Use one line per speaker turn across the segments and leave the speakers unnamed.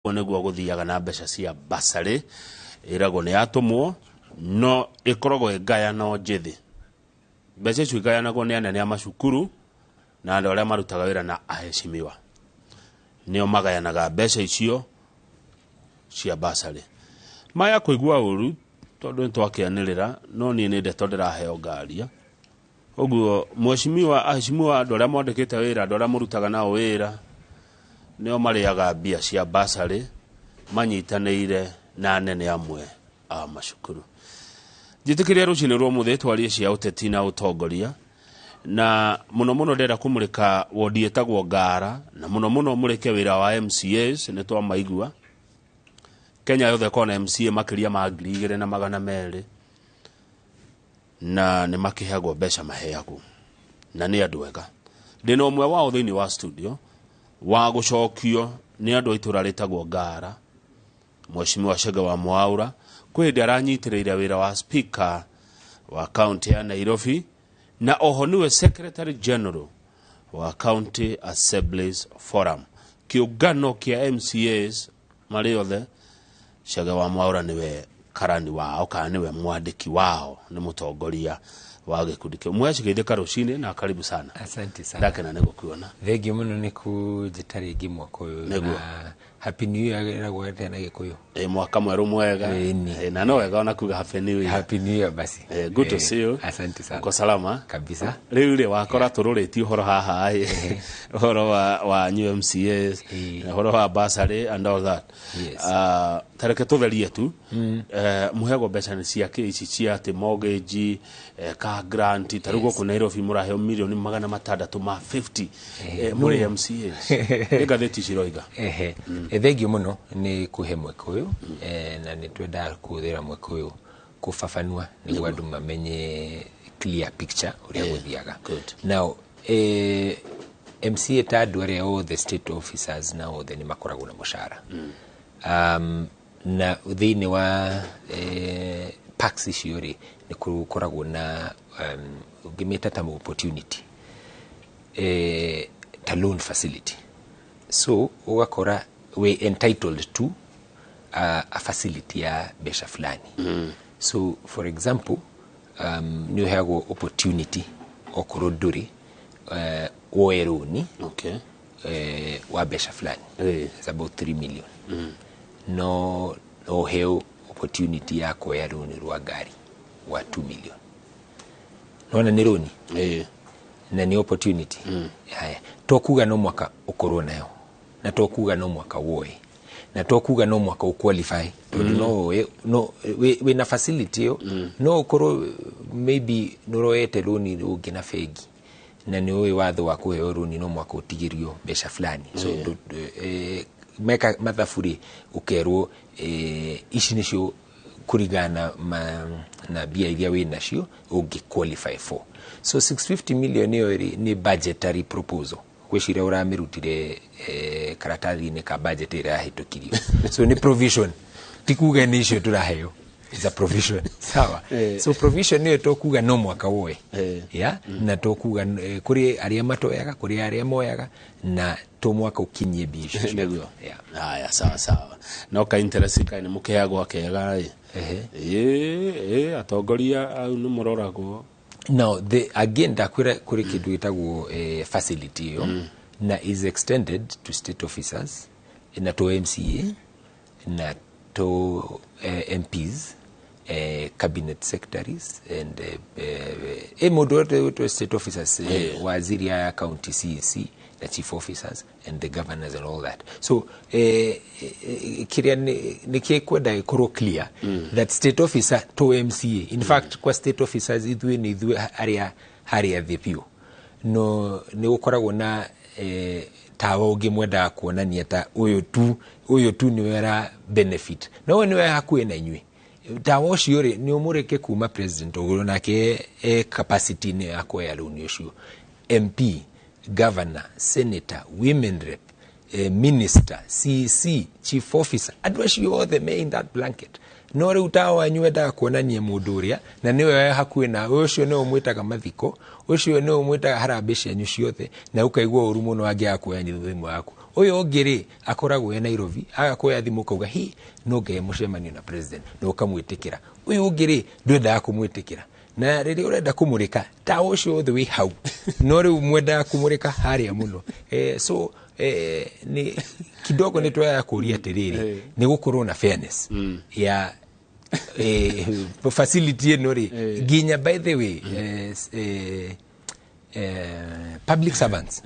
Nĩguo gũthiaga na mbeca cia bursary, ĩragwo nĩ yatũmwo, no ĩkoragwo ĩngayano njĩthĩ. Mbeca icio igayanagwo nĩ anene a macukuru na andũ arĩa marutaga wĩra na aheshimiwa, nĩo magayanaga mbeca icio cia bursary. Maya kũigua ũru tondũ nĩ twakĩanĩrĩra, no niĩ nĩ ndeto ndĩraheo ngaria. Ũguo mheshimiwa, aheshimiwa, andũ arĩa mwandĩkĩte wĩra, andũ arĩa mũrutaga nao wĩra, nĩo marĩaga mbia cia bursary manyitanĩire na anene amwe a macukuru. Njĩtĩkĩria rũcinĩ rwa ũmũthĩ twarie cia ũteti na ũtongoria, na mũno mũno ndĩrenda kũmũrĩka wondi ĩtagwo Ngara, na mũno mũno mũrĩke wĩra wa MCAs. Nĩ twamaigua Kenya yothe ĩkoragwo na MCA makĩria ma 2,200, na nĩ makĩheagwo mbeca maheagwo na nĩ andũ ega. Ndĩna ũmwe wao thĩinĩ wa studio wa gũcokio nĩ andũ a itũra rĩtagwo Ngara, Mheshimiwa Chege wa Mwaura. Kwĩ hĩndĩ aranyitĩrĩire wĩra wa speaker wa county ya Nairobi, na oho nĩwe secretary general wa County Assemblies Forum, kĩũngano kĩa MCAs marĩ othe. Chege wa Mwaura nĩwe karani wao, kana nĩwe mwandĩki wao, nĩ mũtongoria wa gĩkundi kĩu. Mwecigeithĩka rũcinĩ na karibu sana.
Asante sana.
Ndakena nĩ gũkuona.
Thengiũ mũno nĩ kũnjĩta rĩngĩ mwaka ũyũ.
Nĩguo.
Na Happy New Year ĩragwo atĩa na Gĩkũyũ?
Ĩ, mwaka mwerũ mwega.
Ĩni.
Ĩ, na no wega ona kuga Happy New Year.
Happy New Year basi.
Good to see you.
Asante sana.
Uko salama?
Kabisa.
Rĩu rĩ, wakora tũrũrĩtie ũhoro haha ĩ, ũhoro wa new MCAs, ũhoro wa bursary and all that.
Yes.
Ah, tareke tũtherie tu. Mũheagwo mbeca nĩ cia kĩ ici cia atĩ mortgage, ka grant, ta rĩu gũkũ Nairobi mũraheo mirioni 650, mũrĩ MCAs, nĩ ngathĩti ciroiga.
Ehe. Thengiũ mũno nĩ kũhe mweke ũyũ, na nĩ twendaga kũhũthĩra mweke ũyũ kũbabanua nĩguo andũ mamenye clear picture ũrĩa gũthiaga. Now, MCA ta andũ arĩa othe state officers na othe nĩ makoragwo na mũcara. Na thĩinĩ wa perks icio rĩ, nĩ gũkoragwo na ũngĩmĩta ta opportunity, ta loan facility. So ũgakora we entitled to a facility ya mbeca fulani. So for example, nĩ ũheagwo opportunity okorwo ndũrĩ woe rũni wa mbeca fulani. It's about 3 million. No ũheo opportunity ya kuoya rũni rwa ngari wa 2 million. Nona nĩ rũni na nĩ opportunity. Haya, to kuga no mwaka ũkorwo nayo, na to kuga no mwaka woe, na to kuga no mwaka ũqualify, tondũ no woe, no wĩna facility ĩyo, no ũkorwo maybe nĩũroete rũni rũngĩ na bengi, na nĩ ũĩ watho wa kũheo rũni no mwaka ũtigĩrio mbeca fulani. So meka mathabu rĩ, ũkerwo ici nĩcio kũringana na mbia iria wĩ nacio ũngĩ qualify for. So 650 million ĩyo rĩ, nĩ budgetary proposal. Gwĩciria ũramĩrutire karatathi-inĩ ka budget ĩrĩa yahĩtũkirio. So nĩ provision, ti kuga nĩ icio tũraheo. It's a provision, sawa? So provision ĩyo to kuga no mwaka woe, yeah? Na to kuga kũrĩ arĩa matoyaga, kũrĩ arĩa moyaga, na to mwaka ũkinyie mbia icio ciothe.
Nĩguo.
Yeah.
Haya, sawa sawa. No ka interest kaĩ nĩ mũkĩheagwo kega ĩ?
Ehe.
Ĩ, atongoria au nĩ mũroragwo.
Now, again, ndakwĩra kũrĩ kĩndũ gĩtagwo facility ĩyo, na is extended to state officers na to MCA na to MPs, cabinet secretaries and mũndũ wothe wĩtwo state officers, waziri aya county CEC na chief officers and the governors and all that. So kĩrĩa nĩ kĩkwenda gĩkorwo clear that state officer to MCA, in fact kwa state officers ithuĩ nĩ ithuĩ arĩa harĩa thĩ biũ, no nĩ gũkoragwo na tawa ũngĩ mwendaga kuonania ta ũyũ tu nĩwe ara benefit, no ũyũ nĩwe hakuhĩ na inyuĩ. Tawa ũcio rĩ, nĩ ũmũrĩke kuma president ũguo nake e capacity-inĩ ya kuoya rũni ũcio, MP, governor, senator, women rep, minister, CEC, chief officer, andũ acio othe me in that blanket. No rĩu tawa wanyu wendaga kuonania mũndũ ũrĩa na nĩwe wĩ hakuhĩ nawe, ũcio nĩwe ũmwĩtaga mathiko, ũcio nĩwe ũmwĩtaga harambĩ cianyu ciothe, na ũkaigua ũru mũno angĩaga kuoya thimũ yaku. Ũyũ ũngĩ rĩ, akoragwo e Nairobi, agakuoya thimũ ũkauga hi no ngeye mũcemanio na president, na ũkamwĩtĩkĩra. Ũyũ ũngĩ rĩ, ndwendaga kũmwĩtĩkĩra, na rĩrĩa ũrenda kũmũrĩka ta ũcio wothe wĩ hau, no rĩu mwendaga kũmũrĩka harĩa mũno. So nĩ kidogo nĩ twayaga kũria atĩrĩrĩ, nĩ gũkorwo na fairness ya facility ĩno rĩ, nginya by the way public servants,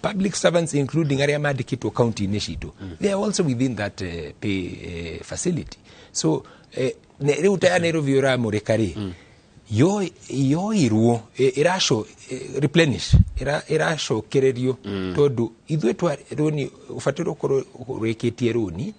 public servants including arĩa mandĩkĩtwo county-inĩ citũ, they are also within that pay facility. So rĩu ta ya Nairobi ũramũrĩka rĩ, yoirwo ĩraco replenish, ĩracokererio, tondũ ithuĩ twa rũni ũbataire ũkorwo ũrĩkĩtie rũni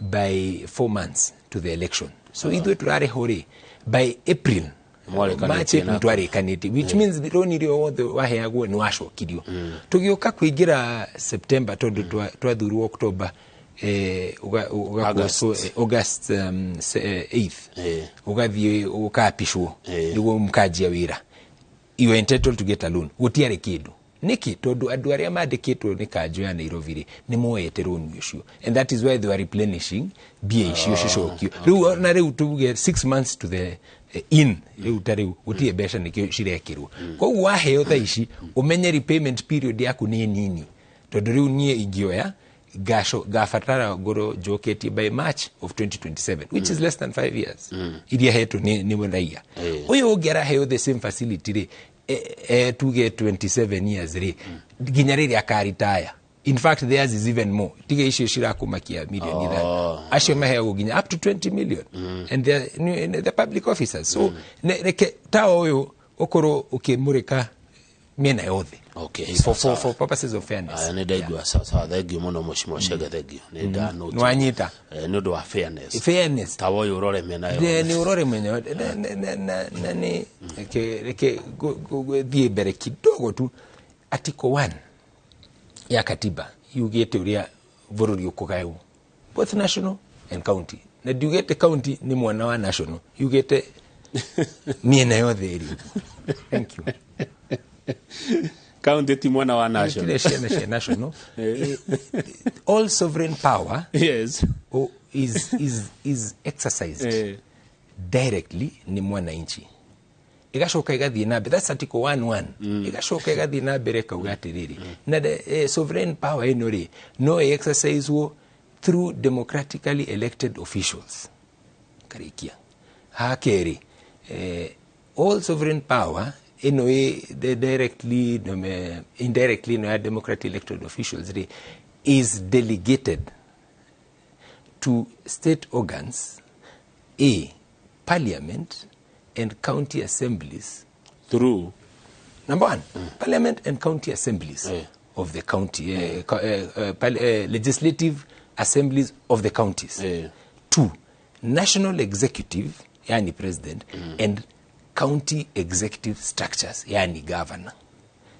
by 4 months to the election. So ithuĩ tũrarĩhwo rĩ by April.
Mwarĩkanĩtie.
March, April twarĩkanĩtie, which means rũni rĩo wothe waheagwo nĩ wacokirio. Tũgĩũka kũingĩra September, tondũ twathurwo October,
August.
August 8th, ũgathiĩ ũkapishwo nĩguo mũkanjia wĩra, you are entitled to get a loan. Gũtiarĩ kĩndũ. Nĩkĩ? Tondũ andũ arĩa mandĩkĩtwo nĩ kanjũ ya Nairobi rĩ, nĩ moete rũni ũcio, and that is why they were replenishing mbia icio cicokio. Rĩu ona rĩu tuge 6 months to the in rĩu, ta rĩu gũtirĩ mbeca, nĩkĩo cirekĩrwo. Koguo waheo thaa ici, ũmenye repayment period yaku nĩ nini, tondũ rĩu niĩ ingĩoya ngabatara ngorwo njoketie by March of 2027, which is less than 5 years iria hetwo nĩ raia. Ũyũ ũngĩ araheo the same facility rĩ, tuge 27 years rĩ, nginya rĩrĩa akaritaya. In fact, theirs is even more. Tiga icio cirakũmakia milioni 5, acio maheagwo nginya up to 20 million, and they're public officers. So reke ta ũyũ ũkorwo ũkĩmũrĩka mĩena yothe for purposes of fairness.
Aya, nĩ ndaigua. Sawa sawa, thank you mũno, Mheshimiwa Chege, thank you, nĩ ndanote.
Nĩwanyita?
Nĩ ũndũ wa fairness.
Fairness.
Tawa ũyũ ũrore mĩena yothe.
Nĩ ũrore mwena na nĩ reke thiĩ mbere kidogo tu. Article 1 ya katiba yugĩte ũrĩa bũrũri ũkũgaywo, both national and county, na ndiugĩte county nĩ mwana wa national, yugĩte mĩena yothe ĩrĩ ũguo. Thank you.
County ti mwana wa national.
Gũtirĩ ciana cia national. All sovereign power is exercised directly nĩ mwananchi. Igacoka igathiĩ na mbere, that's article 11. Igacoka igathiĩ na mbere kauga atĩrĩrĩ, na sovereign power ĩno rĩ, no ĩ-exercisewo through democratically elected officials. Karikia ha kerĩ, all sovereign power ĩno ĩ directly, indirectly, no ya democratically elected officials rĩ, is delegated to state organs, a parliament and county assemblies.
Through
Number one, parliament and county assemblies of the county, legislative assemblies of the counties. Two, national executive, yani president, and county executive structures, yani governor.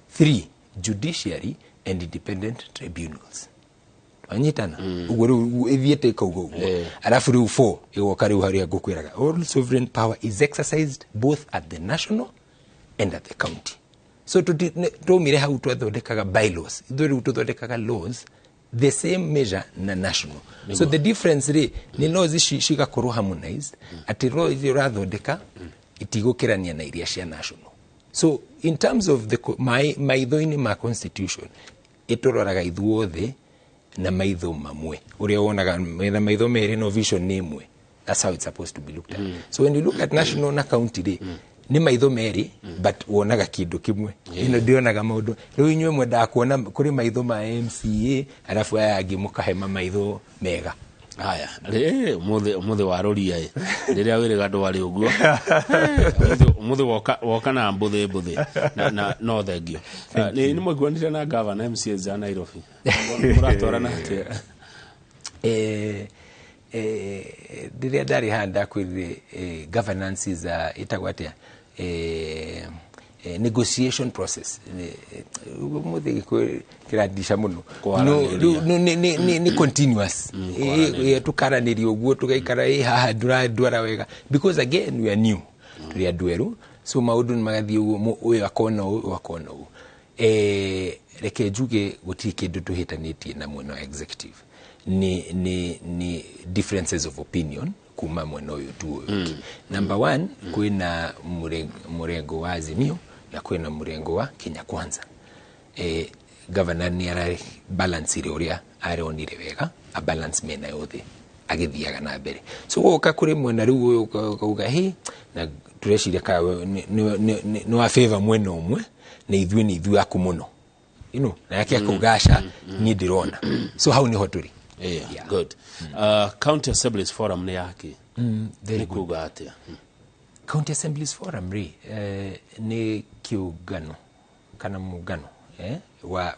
Three, judiciary and independent tribunals. Wanyitana ũguo? Rĩu ĩthiĩte ĩkauga ũguo. Arabu rĩu four ĩgoka rĩu harĩa ngũkwĩraga, all sovereign power is exercised both at the national and at the county. So twaumire hau twathondekaga bylaws, ithuĩ rĩu tũthondekaga laws the same measure na national. So the difference rĩ, nĩ laws ici cigakorwo harmonized, atĩ law iria ũrathondeka itigũkĩrania na iria cia national. So in terms of the maitho-inĩ ma constitution, ĩtũroraga ithuothe na maitho mamwe. Ũrĩa wonaga na maitho merĩ, no vision nĩ ĩmwe. That's how it's supposed to be looked at. So when you look at national na county rĩ, nĩ maitho merĩ, but wonaga kĩndũ kĩmwe. Ĩno ndĩonaga maũndũ. Rĩu inyuĩ mwendaga kuona kũrĩ maitho ma MCA, arabu aya angĩ mũkahema maitho mega.
Haya rĩ, ũmũthĩ waroria ĩ rĩrĩa wĩrĩga ndwarĩ ũguo. Ũmũthĩ woka na mbũthĩ mbũthĩ na no thengio. Nĩ mwaiguanire na gavana, MCA a Nairobi mũratwarana atĩa?
Rĩrĩa ndarĩ haha ndakwĩrire, governance is a, ĩtagwo atĩa, negotiation process. Ũmũthĩ gĩkũyũ kĩrandica mũno.
Kwaranĩria.
No, nĩ continuous. Tũkaranĩria ũguo, tũgaikara ĩ haha ndũrandwara wega, because again we are new, tũrĩ andũ erũ, so maũndũ nĩ magathiĩ ũguo, ũyũ akona ũũ, ũyũ akona ũũ. Reke njuge gũtirĩ kĩndũ tũhĩtanĩtie na mwena wa executive, nĩ differences of opinion kuma mwena ũyũ tu ũyũ ũngĩ. Number one, kwĩna mũrengo wa Azimio na kwĩna mũrengo wa Kenya Kwanza. Governor nĩ ara balancire ũrĩa aronire wega, a balance mĩena yothe agĩthiaga na mbere. So woka kũrĩ mwena rĩu ũyũ ũkauga hĩ na tũreciria ka nĩ wa favor mwena ũmwe na ithuĩ nĩ ithuĩ aku mũno, na yake akauga aca, niĩ ndĩrona. So hau nĩho tũrĩ.
Yeah. Good. County Assemblies Forum nĩ yake?
Very
Nĩ
good.
kuga atĩa?
County Assemblies Forum rĩ, nĩ kĩũngano kana mũngano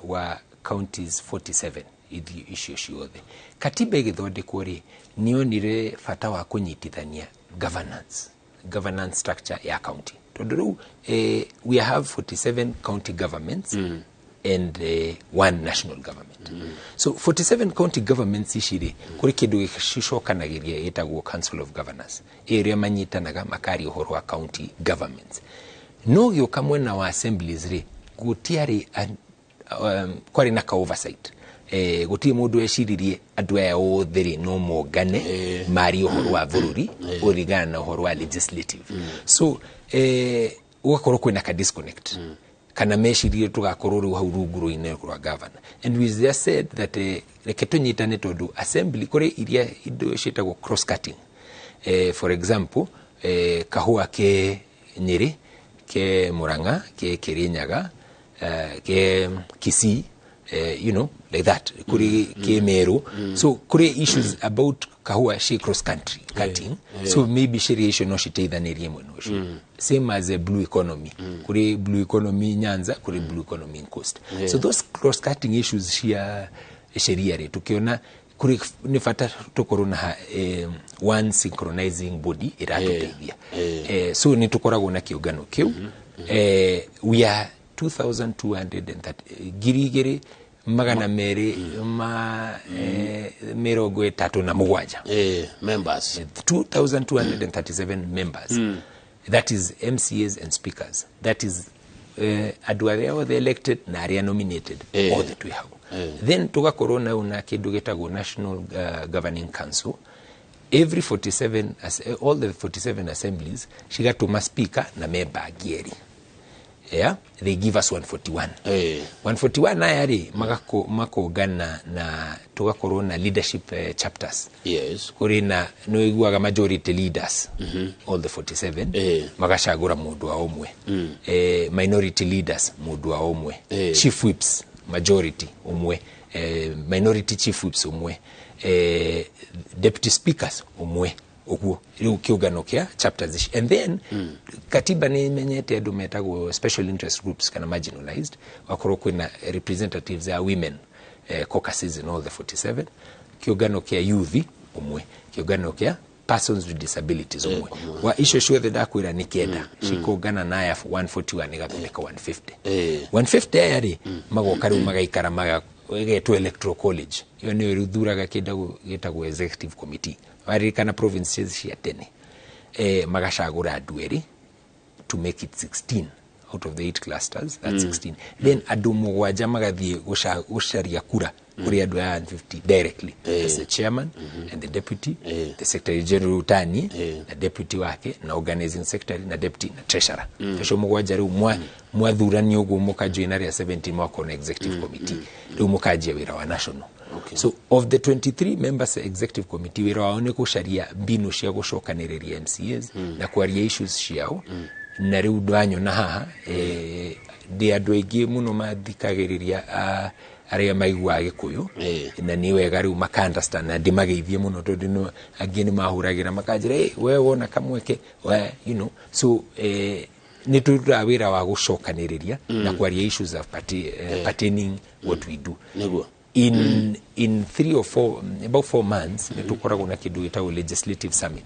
wa counties 47 ithi icio ciothe. Katiba ĩgĩthondekwo rĩ, nĩonire bata wa kũnyitithania governance structure ya county, tondũ rĩu we have 47 county governments and one national government. So 47 county governments ici rĩ, kũrĩ kĩndũ gĩcicokanagĩria gĩtagwo Council of Governors, ĩrĩa manyitanaga makaria ũhoro wa county governments. No gĩũka mwena wa assemblies rĩ, gũtiarĩ kwarĩ na ka oversight. Gũtirĩ mũndũ eciririe andũ aya othe rĩ no mongane marie ũhoro wa bũrũri ũringana na ũhoro wa legislative. So gũgakorwo kwĩna ka disconnect, kana mecirie tũgakorwo rĩu hau rungu rũinĩ rwa governor. And we just said that reke tũnyitane, tondũ assembly kũrĩ iria indo ciĩtagwo cross cutting. For example, kahũa ke Nyĩrĩ, ke Murang'a, ke Kirinyaga, ke Kisii, like that, kuri ke Meru. So kuri issues about kahua she cross country cutting. So maybe sheria icio no citeithanirie mwena ũcio. Same as a blue economy, kuri blue economy Nyanza, kuri blue economy in Coast. So those cross cutting issues cia sheria rĩ, tukiona kuri nĩ bata tũkorwo na one synchronizing body ĩratũteithia. So nĩ tũkoragwo na kĩũngano kĩu. We are 2230, 2237.
Members.
2237 members, that is MCAs and speakers, that is andũ arĩa othe elected na arĩa nominated, othe twĩ hau. Then tũgakorwo nao na kĩndũ gĩtagwo National Governing Council. Every 47 all the 47 assemblies cigatũma speaker na member angĩ erĩ. Yeah, they give us 141. 141 aya rĩ, makongana na tũgakorwo na leadership chapters. Kũrĩ na nĩ ũiguaga majority leaders, all the 47 magacagũra mũndũ wa ũmwe, minority leaders mũndũ wa ũmwe, chief whips majority ũmwe, minority chief whips ũmwe, deputy speakers ũmwe, ũguo rĩu kĩũngano kĩa chapters ici. And then katiba nĩ imenyete andũ metagwo special interest groups kana marginalized, wakorwo kwĩna representatives ya women caucuses in all the 47, kĩũngano kĩa youth ũmwe, kĩũngano kĩa persons with disabilities ũmwe. Wa icio ciothe ndakwĩra nĩ kenda, cikũngana na aya 141 igathondeka 150. 150 aya rĩ, magoka rĩu magaikara ĩgetwo electoral college. Ĩyo nĩyo rĩu thuraga kĩndũ gĩtagwo executive committee, waririkana provinces cia tene. Magacagũra andũ erĩ to make it 16 out of the eight clusters, that's 16. Then andũ mũgwanja magathiĩ gũcaria kura kũrĩ andũ aya 150 directly as the chairman and the deputy, the secretary general tani na deputy wake na organizing secretary na deputy na treasurer. Acio mũgwanja rĩu mwathuranio ũguo mũkajoin arĩa 17, mwakorwo na executive committee. Rĩu mũkanjia wĩra wa national. So of the 23 members executive committee, wĩra wao nĩ gũcaria mbinu cia gũcokanĩrĩria MCAs na kwaria issues ciao. Na rĩu ndwanyona haha, ndĩ andũ aingĩ mũno mathikagĩrĩria, arĩa maiguaga Gĩkũyũ na nĩ wega rĩu maka understand na ndĩmageithie mũno, tondũ angĩ nĩ mahũragĩra makanjĩra, "Hey, we wona kamweke we," so nĩ tũrutaga wĩra wa gũcokanĩrĩria na kwaria issues of pertaining what we do. In 3 or 4, about 4 months, nĩ tũkoragwo na kĩndũ gĩtagwo legislative summit.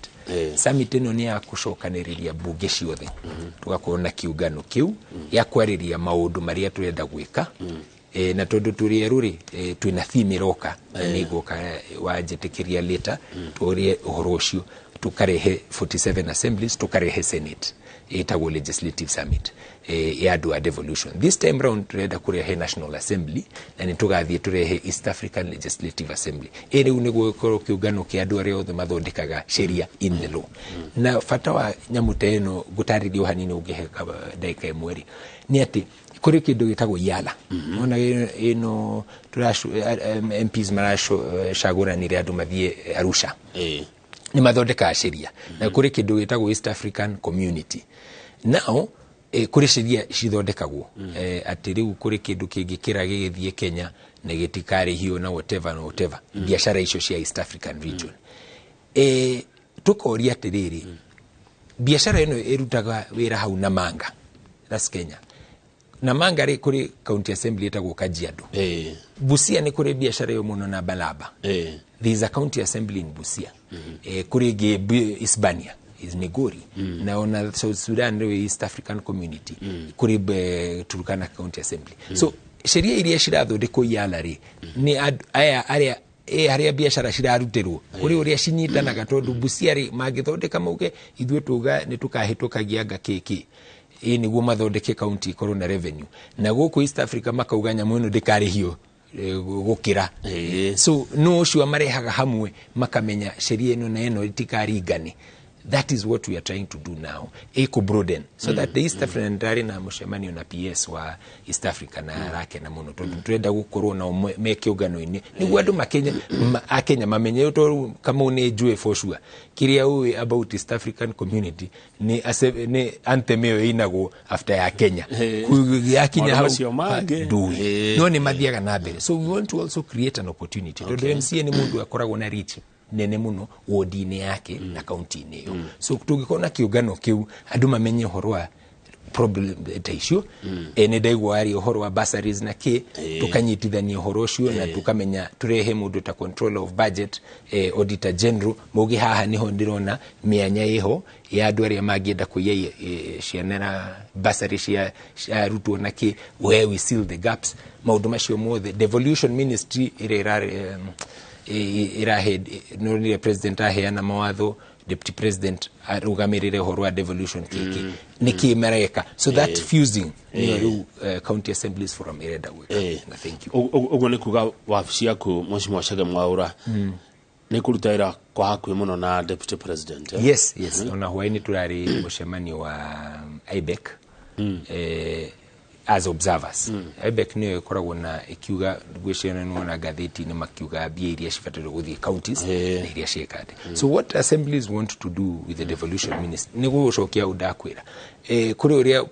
Summit ĩno nĩ ya gũcokanĩrĩria mbunge ciothe, tũgakorwo na kĩũngano kĩu gĩa kwarĩria maũndũ marĩa tũrenda gwĩka. Na tondũ tũrĩ erũ rĩ, twĩna theme ĩroka na nĩ ngũka wanjĩtĩkĩria later tũrie ũhoro ũcio. Tukarehe 47 assemblies, tukarehe Senate ĩtagwo Legislative Summit ya andũ a devolution. This time round tũrenda kũrehe National Assembly na nĩ tũgathiĩ tũrehe East African Legislative Assembly. Ĩ rĩu nĩguo gũkorwo kĩũngano kĩa andũ arĩa othe mathondekaga sheria in the law. Na bata wa nyamũ ta ĩno, ngũtarĩria o hanini ũngĩhe ndagĩka 1 rĩ, nĩ atĩ kũrĩ kĩndũ gĩtagwo IALA. Ona ĩno MPs maracagũranire andũ mathiĩ Arusha, nĩ mathondekaga sheria, na kũrĩ kĩndũ gĩtagwo East African Community. Now kũrĩ sheria cithondekagwo atĩ rĩu kũrĩ kĩndũ kĩngĩkĩra gĩgĩthiĩ Kenya na gĩtikarĩhio na whatever na whatever, biacara icio cia East African region. Tũkoria atĩrĩrĩ, biacara ĩno ĩrutaga wĩra hau Namanga, that's Kenya. Namanga rĩ, kũrĩ county assembly ĩtagwo Kajiado. Busia nĩ kũrĩ biacara ĩyo mũno na Balaba. There is a county assembly in Busia. Kũrĩ ĩngĩ Isebania is Migori, na ona South Sudan rĩu East African Community kũrĩ Turkana County Assembly. So sheria iria cirathondekwo IALA rĩ, nĩ aya arĩa harĩa biacara cirarutĩrwo kũrĩ ũrĩa cinyitanaga, tondũ Busia rĩ, mangĩthondeka mauge ithuĩ tuga nĩ tũkahĩtũkagia anga kĩkĩ ĩ nĩguo mathondeke county ikorwo na revenue, na gũkũ East Africa makauga nyamũ ĩno ndĩkarĩhio gũkĩra. So no ũcio marehaga hamwe makamenya sheria ĩno na ĩno ĩtikaringane. That is what we are trying to do now, ĩkũ broaden so that the East African, ndarĩ na mũcemanio na PS wa East Africa na arakena mũno tondũ tũrenda gũkorwo nao me kĩũngano-inĩ nĩguo andũ makenya a Kenya mamenye, tondũ Kamau nĩ njũĩ for sure kĩrĩa ũĩ about East African Community nĩ anthem ĩyo ĩinagwo after ya Kenya. Yakinya
Maũndũ
hau
macio mangĩ.
Ndũĩ. No nĩ mathiaga na mbere, so we want to also create an opportunity tondũ MCA nĩ mũndũ akoragwo na reach nene mũno wodi-inĩ yake na kaunti-inĩ ĩyo. So tũngĩkorwo na kĩũngano kĩu, andũ mamenye ũhoro wa problem ta icio. Nĩ ndaigua aria ũhoro wa bursaries na kĩ, tũkanyitithania ũhoro ũcio na tũkamenya tũrehe mũndũ ta controller of budget, auditor general, mauge haha nĩho ndĩrona mĩanya ĩho ya andũ arĩa mangĩenda kũiya ciana na bursary cia arutwo na kĩ, where we seal the gaps, maũndũ macio mothe. Devolution ministry ĩrĩa ĩrahe, nonire president aheana mawatho, deputy president arũgamĩrĩre ũhoro wa devolution, kĩkĩ nĩ kĩ mareka, so that fusing nĩyo rĩu County Assemblies Forum ĩrenda gwĩka. Na thank you.
Ũguo nĩ kuga wabici yaku, Mheshimiwa Chege Mwaura, nĩ kũruta wĩra kwa hakuhĩ mũno na deputy president, eh?
Yes, ona hwaĩ-inĩ tũrarĩ mũcemanio wa IBEC as observers. IBEC nĩyo ĩkoragwo na ĩkiuga, ngwĩciria nĩwona ngathĩti-inĩ makiuga mbia iria cibataire gũthiĩ counties na iria ciĩka atĩ. So what assemblies want to do with the devolution ministry nĩ gũgũcokia ũndũ ndakwĩra, kũrĩ ũrĩa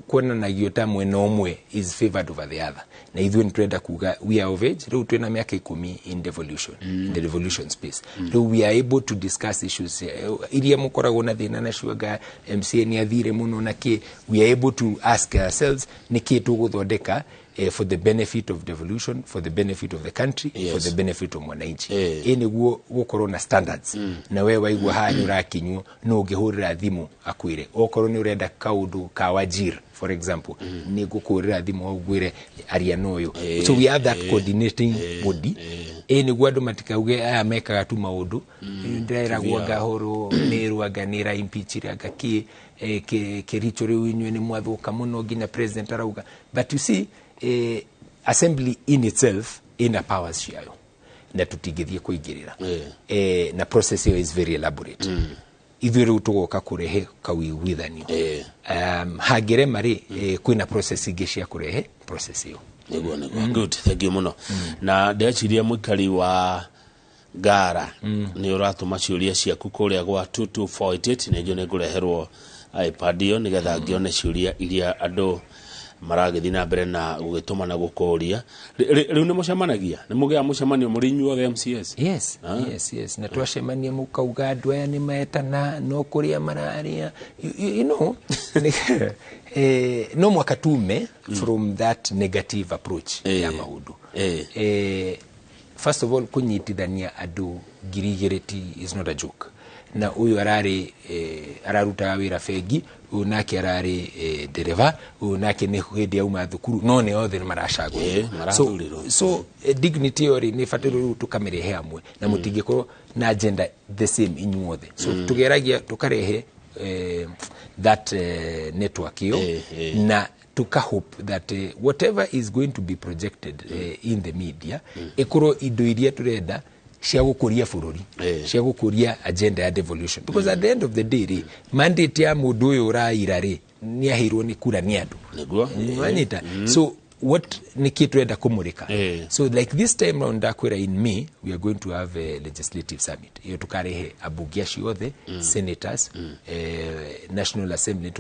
kuonanagio ta mwena ũmwe is favored over the other, na ithuĩ nĩ tũrenda kuga we are of age rĩu, twĩna mĩaka 10 in devolution, in the devolution space. Rĩu we are able to discuss issues iria mũkoragwo na thĩna nacio, anga MCA nĩ athire mũno na kĩ. We are able to ask ourselves nĩ kĩ tũgũthondeka for the benefit of devolution, for the benefit of the country, for the benefit of mwananchi. Ĩ nĩguo gũkorwo na standards, na we waigua haha nĩ ũrakinywo, no ũngĩhũrĩra thimũ akwĩre okorwo nĩ ũrenda kaũndũ ka Wajir, for example, nĩ ngũkũhũrĩra thimũ ngwĩre aria na ũyũ. So we have that coordinating body, ĩ nĩguo andũ matikauge aya mekaga tu maũndũ ndĩreragwo anga hũrwo nĩrwo anga nĩra impeach anga kĩ Kericho, rĩu inyuĩ nĩ mwathũka mũno nginya president arauga. But you see, assembly in itself ina powers ciayo na tũtingĩthiĩ kũingĩrĩra. Na process ĩyo is very elaborate. Ithuĩ rĩu tũgoka kũrehe kawĩiguithanio. Hangĩrema rĩ, kwĩna process ingĩ cia kũrehe process ĩyo.
Nĩguo, good, thank you mũno. Na ndeciria mũikari wa Ngara nĩ ũratũma ciũria ciaku kũrĩa gwa 22488, nĩnjũ nĩ ngũreherwo iPad ĩyo nĩgetha ngĩone ciũria iria andũ maragĩthiĩ na mbere na gũgĩtũma na gũkũria. Rĩu nĩ mũcemanagia, nĩ mũgĩaga mũcemanio mũrĩ inyuothe MCS?
Yes. Yes, na twacemania mũkauga andũ aya nĩ metana no kũrĩa mararĩa, no mwaka tume from that negative approach ya maũndũ. First of all, kunyitithania andu 2,000 ti is not a joke. Na uyu arari ararutaga wira bengi, uyu nake arari dereva, uyu nake ni hindi auma thukuru, no ni othe maracagwo. So dignity ori ni batiru riu tukamirehe hamwe na mutingikorwo na agenda the same inyuothe. So tugeragia tukarehe that network iyo na tuka hope that whatever is going to be projected in the media ikorwo indo iria turenda cia gukuria bururi, cia gukuria agenda ya devolution, because at the end of the day ri mandate ya mundu uyu uraira ri ni aheirwo ni kura ni andu wanyita. So what niki turenda kumurika? So like this time round ndakwira in May we are going to have a legislative summit iyo tukarehe abunge acio othe, senators, National Assembly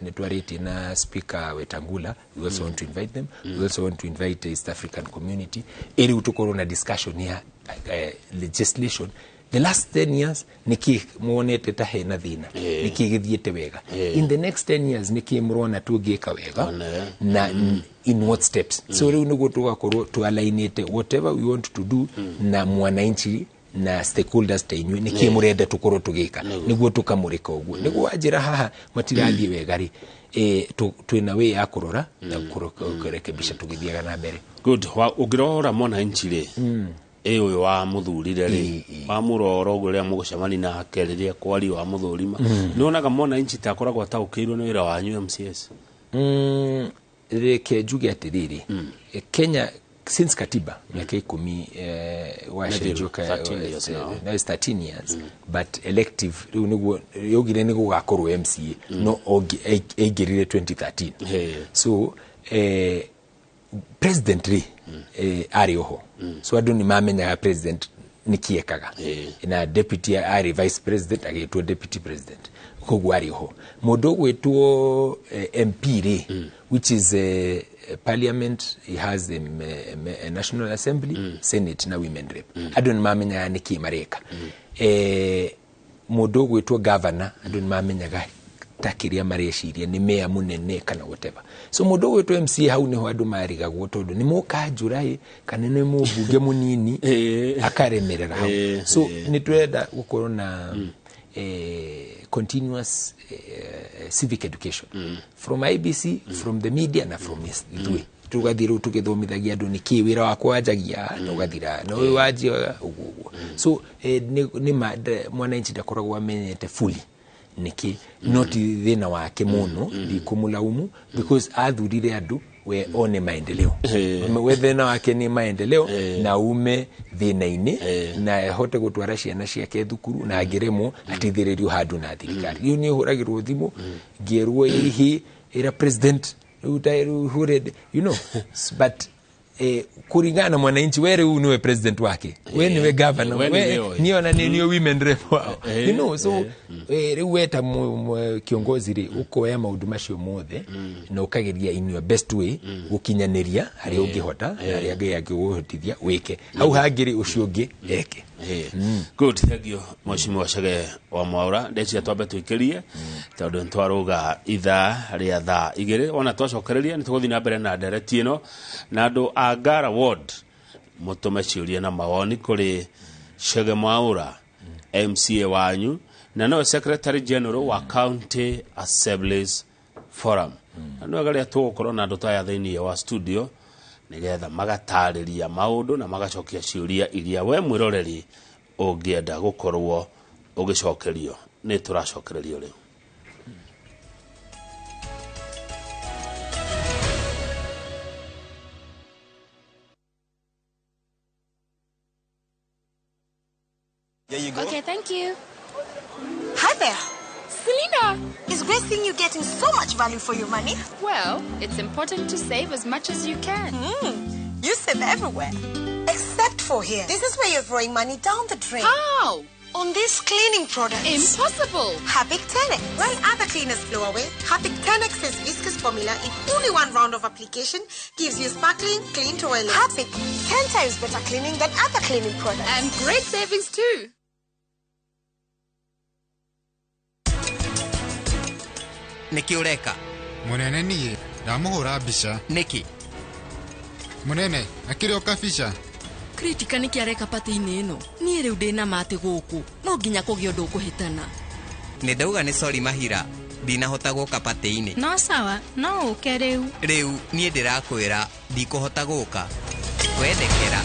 nitwarĩtie na Speaker Wetangula. We also want to invite them. We also want to invite the East African community iri tukorwo na discussion ya legislation the last 10 years niki muonete ta hena thina, niki githiete wega, in the next 10 years niki murona tungika wega na in what steps. So riu niguo tugakorwo tualainite whatever we want to do na mwananchi na stakeholders ta inyuĩ niki murenda tukorwo tugika niguo tukamurika uguo niguo anjira haha matirathie wega ri twina way ya kurora na kurekebisha tugithiaga na mbere.
Good. Ungirora mwananchi ri uyu wa muthurire ri wa muroro uria mugucemani nake riria kwari wa muthurima nionaga mwananchi ta akoragwo ataukirwo ni wira wanyu MCS?
Reke njuge atiriri, Kenya since katiba miaka 10 wacenjoka now is 13 years, but elective riu niguo yogire ni gugakorwo MCA no aingirire 2013. So president ri ari oho, so andu ni mamenyaga president nikiekaga na deputy ari vice president agitwo deputy president, koguo ari oho. Mundu gwitwo MP ri, which is parliament, he has a National Assembly, Senate na women rep, andu ni mamenyaga niki mareka. Mundu gwitwo governor andu ni mamenyaga takiria mareciria ni meya munene kana whatever. So mundu gwitwo MCA hau niho andu marigagwo tondu ni mukanjura kana ni mubunge munini akaremerera hau. So ni twenda gukorwo na continuous civic education from IBC, from the media na from ithuĩ tugathira riu tugithomithagia andu niki wira wakwa wanjagia na ugathira na uyu wanjia uguo. So ni mwananchi ndakoragwo amenyete fully niki not thina wake muno ndikumulaumu because athurire andu we one maendeleo, we thina wake ni maendeleo na ume thina-ini na ahote gutwara ciana ciake thukuru na angiremwo atithiririo handu na thirikari. Riu ni huragirwo thimu ngierwo ihi ira president hure, you know, but kuringana na mwananchi we riu niwe president wake, we niwe governor, we ni ona ni women rep wao, you know. So riu weta kiongozi ri ukoya maundu macio mothe na ukageria in your best way gukinyaniria haria ungihota na haria Ngai angiguhotithia wike hau hangiri ucio ungi eke.
Good, thank you Mheshimiwa Chege wa Mwaura. Ndeciria twambe twikirie tondu nitwaruga ithaa ria thaa 2 ona twacokereria nituguthii na mbere na ndereti ino na andu a Ngara Ward mutume ciuria na mawoni kuri Chege Mwaura MCA wanyu na no Secretary General wa County Assemblies Forum. Na no garia tugukorwo na andu ta thiini wa studio nigetha magatariria maundu na magacokia ciuria iria we mwiroreri ungienda gukorwo ugicokerio ni turacokererio riu.
There you go.
Okay, thank you.
Hi there.
Selena!
It's great seeing you getting so much value for your money.
Well, it's important to save as much as you can.
You save everywhere, except for here. This is where you're throwing money down the drain.
How?
On these cleaning products.
Impossible!
Harpic 10X. While other cleaners blow away, Harpic 10X's viscous formula in only one round of application gives you sparkling, clean toilet. Harpic, 10 times better cleaning than other cleaning products.
And great savings too.
Niki ureka?
Munene niĩ ndamuhũra mbica.
Niki?
Munene akĩrĩ o kabica. Kritika nĩkĩ areka patĩ-inĩ ĩno? Niĩ rĩu ndĩna matĩ gũkũ, no nginya kũgĩa ũndũ ũkũhĩtana.
Nĩ ndauga nĩ sorry mahira, ndinahota gũka patĩ-inĩ.
No sawa, no ũke rĩu.
Rĩu niĩ ndĩrakwĩra ndikũhota gũka. Wendekera.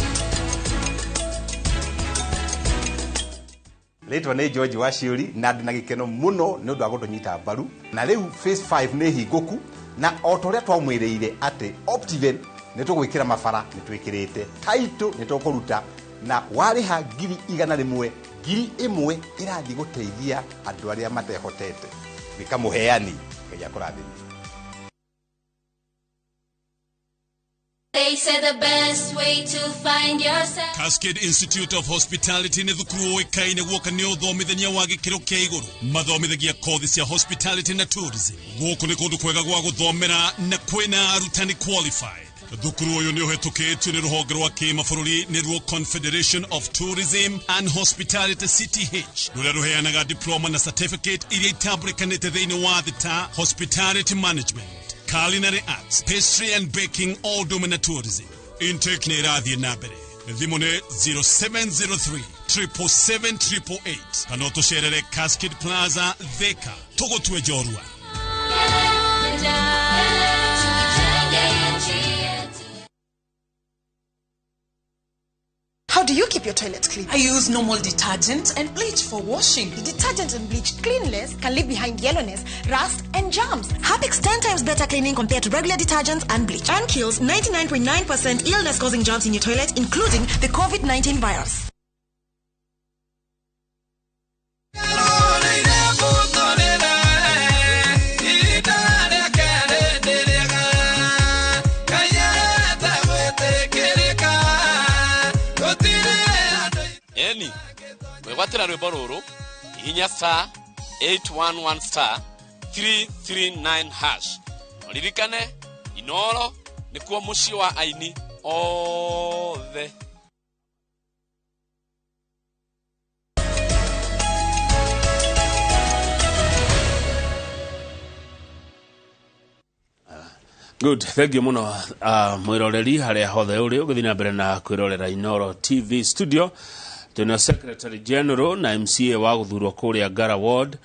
Rĩtwa nĩ George Waciũri na ndĩ na gĩkeno mũno nĩ ũndũ wa gũtũnyita mbaru. Na rĩu phase 5 nĩ hingũku, na o ta ũrĩa twamwĩrĩire atĩ Optiven nĩ tũgwĩkĩra mabara, nĩ twĩkĩrĩte title, nĩ tũkũruta, na warĩha 100,000, 1,000 ĩrathiĩ gũteithia andũ arĩa matehotete. Gwĩka mũheani, Ngai akũrathime.
They say the best way to find yourself.
Cascade Institute of Hospitality nĩ thukuru ũĩkaine guoka nĩ ũthomithania wa gĩkĩro kĩa igũrũ. Mathomithagia kothi cia hospitality na tourism. Gũkũ nĩ kũndũ kwega gwa gũthomera na kwĩna arutani qualified. Thukuru ũyũ nĩ ũhetũkĩtio nĩ rũhonge rwa kĩmabũrũri nĩruo Confederation of Tourism and Hospitality CTH, rũrĩa rũheanaga diploma na certificate iria itambũrĩkanĩte thĩinĩ wa thĩ ta hospitality management, culinary arts, pastry and baking, all ũndũ na tourism. Intake nĩ ĩrathiĩ na mbere. Thimũ nĩ 0703 777 888 kana ũtũcerere Cascade Plaza, Thika. Tũgũtue njorua.
How do you keep your toilet clean?
I use normal detergent and bleach for washing.
The detergent and bleach cleanless can leave behind yellowness, rust, and germs. Harpic's 10 times better cleaning compared to regular detergents and bleach, and kills 99.9% illness-causing germs in your toilet, including the COVID-19 virus.
Eni mwegwatĩra rwĩmbo rũrũ hihinya star 811 star 339 hash. Ririkane Inoro nĩkuo mũciĩ wa aini othe.
Good, thank you muno mwiroreri haria hothe uri ugithi na mbere na kwirorera Inoro TV studio. Tuna Secretary General na MCA wa guthurwo kuria Ngara Ward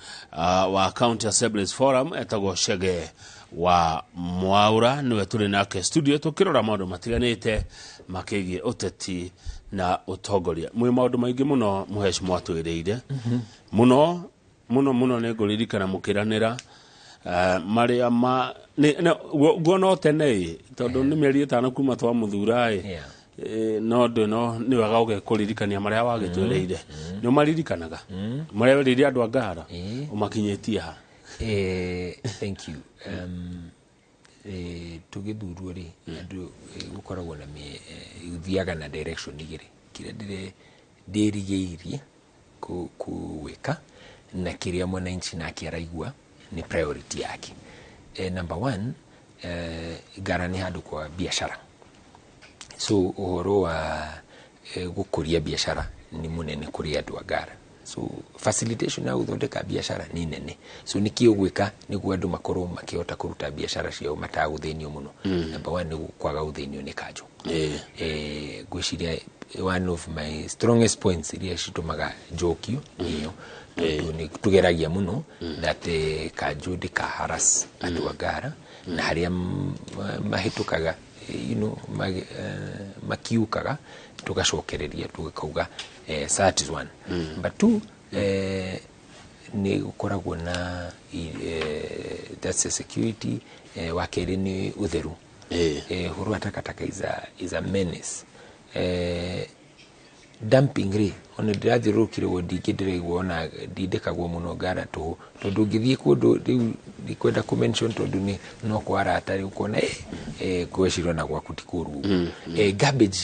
wa County Assemblies Forum etagwo Chege wa Mwaura, niwe turi nake studio tukirora maundu matiganite makigie uteti na utongoria. Mwi maundu maingi muno muheshimiwa twiriire muno muno muno ni nguririkana mukiranira maria ma guo no tene tondu ni mĩeri ĩtano kuma twa muthura no ndũ no nĩ wega ũgekũririkania marĩa wagĩtwĩrĩire. Nĩ ũmaririkanaga marĩa werĩire andũ a Ngara ũmakinyĩtie ha?
Thank you. Tũgĩthurwo rĩ, andũ gũkoragwo na ũthiaga na direction igĩrĩ, kĩrĩa ndĩrigĩirie gwĩka na kĩrĩa mwananchi nake araigua ni priority yake. Number one, Ngara nĩ handũ kwa biashara. So ũhoro wa gũkũria biashara ni munene kũrĩ andũ a Ngara. So facilitation ya gũthondeka biashara ni nene. So nĩkĩ ũgwĩka nĩguo andũ makorwo makĩhota kũruta biashara ciao matagũthĩnio mũno. Number one nĩ kwaga gũthĩnio nĩ kanjũ. Ngwĩciria one of my strongest points iria citũmaga njokio nĩyo tondũ nĩ tũgeragia mũno that kanjũ ndĩkaharas andũ a Ngara na harĩa mahĩtũkaga, you know, makiukaga tugacokereria tugakauga that is one. But two, nĩ gũkoragwo na that's a security. Wa kerĩ nĩ ũtheru. Ũhoro wa takataka is a menace. Dumping rĩ, ona ndĩrathiũrũrũkire wodi ingĩ ndĩraigua ona ndindĩkagwo mũno Ngara tũhũ, tondũ ũngĩthiĩ kũndũ rĩu ndikwenda kũ mention tondũ nĩ no kwa arata rĩu ũkona ngwĩciria ona gwaku ti kũũru ũguo. Garbage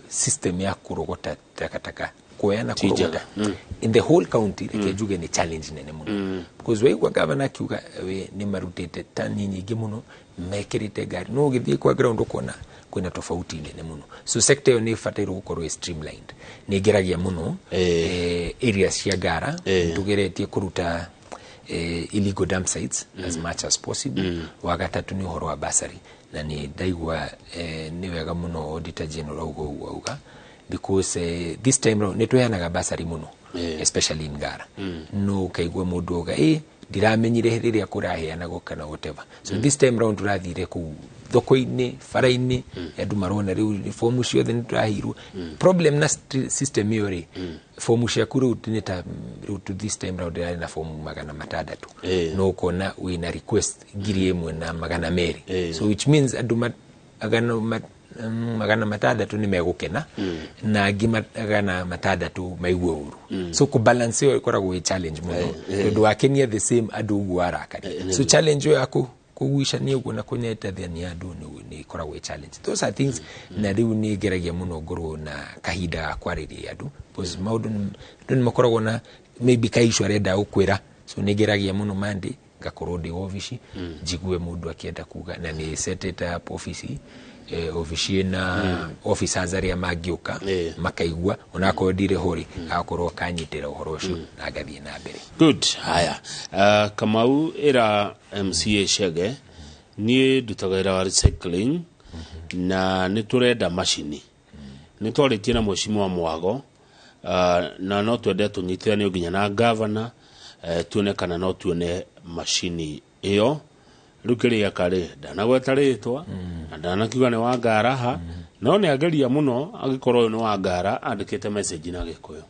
system ya kũrogota takataka, kuoya na kũrogota in the whole county, reke njuge nĩ challenge nene mũno, because waigua gavana akiuga we nĩ marutĩte tani nyingĩ mũno mekĩrĩte ngari, no ũgĩthiĩ kwa ground ũkona kwĩna tofauti nene mũno. So sector ĩyo nĩ ĩbatairwo gũkorwo ĩ streamlined. Nĩ ngeragia mũno areas cia Ngara tũgeretie kũruta illegal dump sites as much as possible. Wa gatatũ nĩ ũhoro wa bursary. Na nĩ ndaigua nĩ wega mũno Auditor General auga ũguo auga, because this time round nĩ tũheanaga basari mũno, especially in Ngara, no ũkaigua mũndũ auga ĩ ndiramenyire rĩrĩa kũraheanagwo kana whatever. So this time round tũrathire kũu thoko-inĩ, bara-inĩ, andũ marona rĩu fomu ciothe nĩ tũraheirwo. Problem na system ĩyo rĩ, fomu ciaku rĩu nĩ ta rĩu this time round ĩrarĩ na fomu 600, no ũkona wĩna request 1200. So which means andũ 600 nĩ megũkena na angĩ 600 maigue ũru. So kũbalance ĩyo ĩkoragwo ĩ challenge mũno, tondũ wakenia the same andũ ũguo warakaria. So challenge ĩyo ya kũgucania ũguo na kũnyitithania andũ nĩ ĩkoragwo ĩ challenge. Those are things. Na rĩu nĩ ngeragia mũno ngorwo na kahinda ga kwarĩria andũ, because maũndũ andũ nĩ makoragwo na maybe kaissue arenda gũkwĩra. So nĩ ngeragia mũno Monday ngakorwo ndĩ obici, njigue mũndũ akĩenda kuga, na nĩ setete up obici, obici ĩna officers arĩa mangĩũka makaigua onakorwo ndirĩ ho rĩ, agakorwo akanyitĩra ũhoro ũcio na ngathiĩ na mbere.
Good. Haya, Kamau ĩra MCA Chege niĩ ndutaga wĩra wa recycling na nĩ tũrenda macini. Nĩ twarĩtie na mheshimiwa Mwago, na no twende tũnyitithanio nginya na gavana, tuone kana no tuone macini ĩyo. Rĩu kĩrĩa karĩ ndanagweta rĩtwa na ndanakiuga nĩ wa Ngaraha, no nĩ ageria mũno. Angĩkorwo ũyũ nĩ wa Ngara, andĩkĩte message na Gĩkũyũ.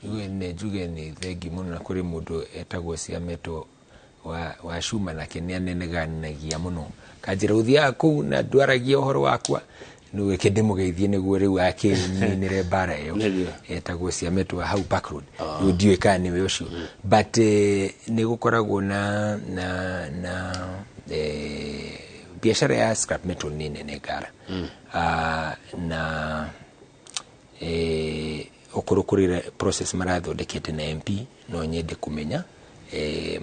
Igue nĩ njuge nĩ thengi mũno, na kũrĩ mũndũ etagwo Ciameto wa Cuma, nake nĩ aneneganagia mũno kanjĩra ũthiaga kũu na ndwaragia ũhoro wakwa. Rĩu ndĩmũgeithie nĩguo rĩu akĩninĩre mbara ĩyo. Etagwo Ciameto wa hau Park Road. Rĩu ndiũĩ kana nĩwe ũcio, but nĩ gũkoragwo na biacara ya scrap metal nĩ nene Ngara. Ah, na okorwo kũrĩ process marathondekete na MP, no nyende kũmenya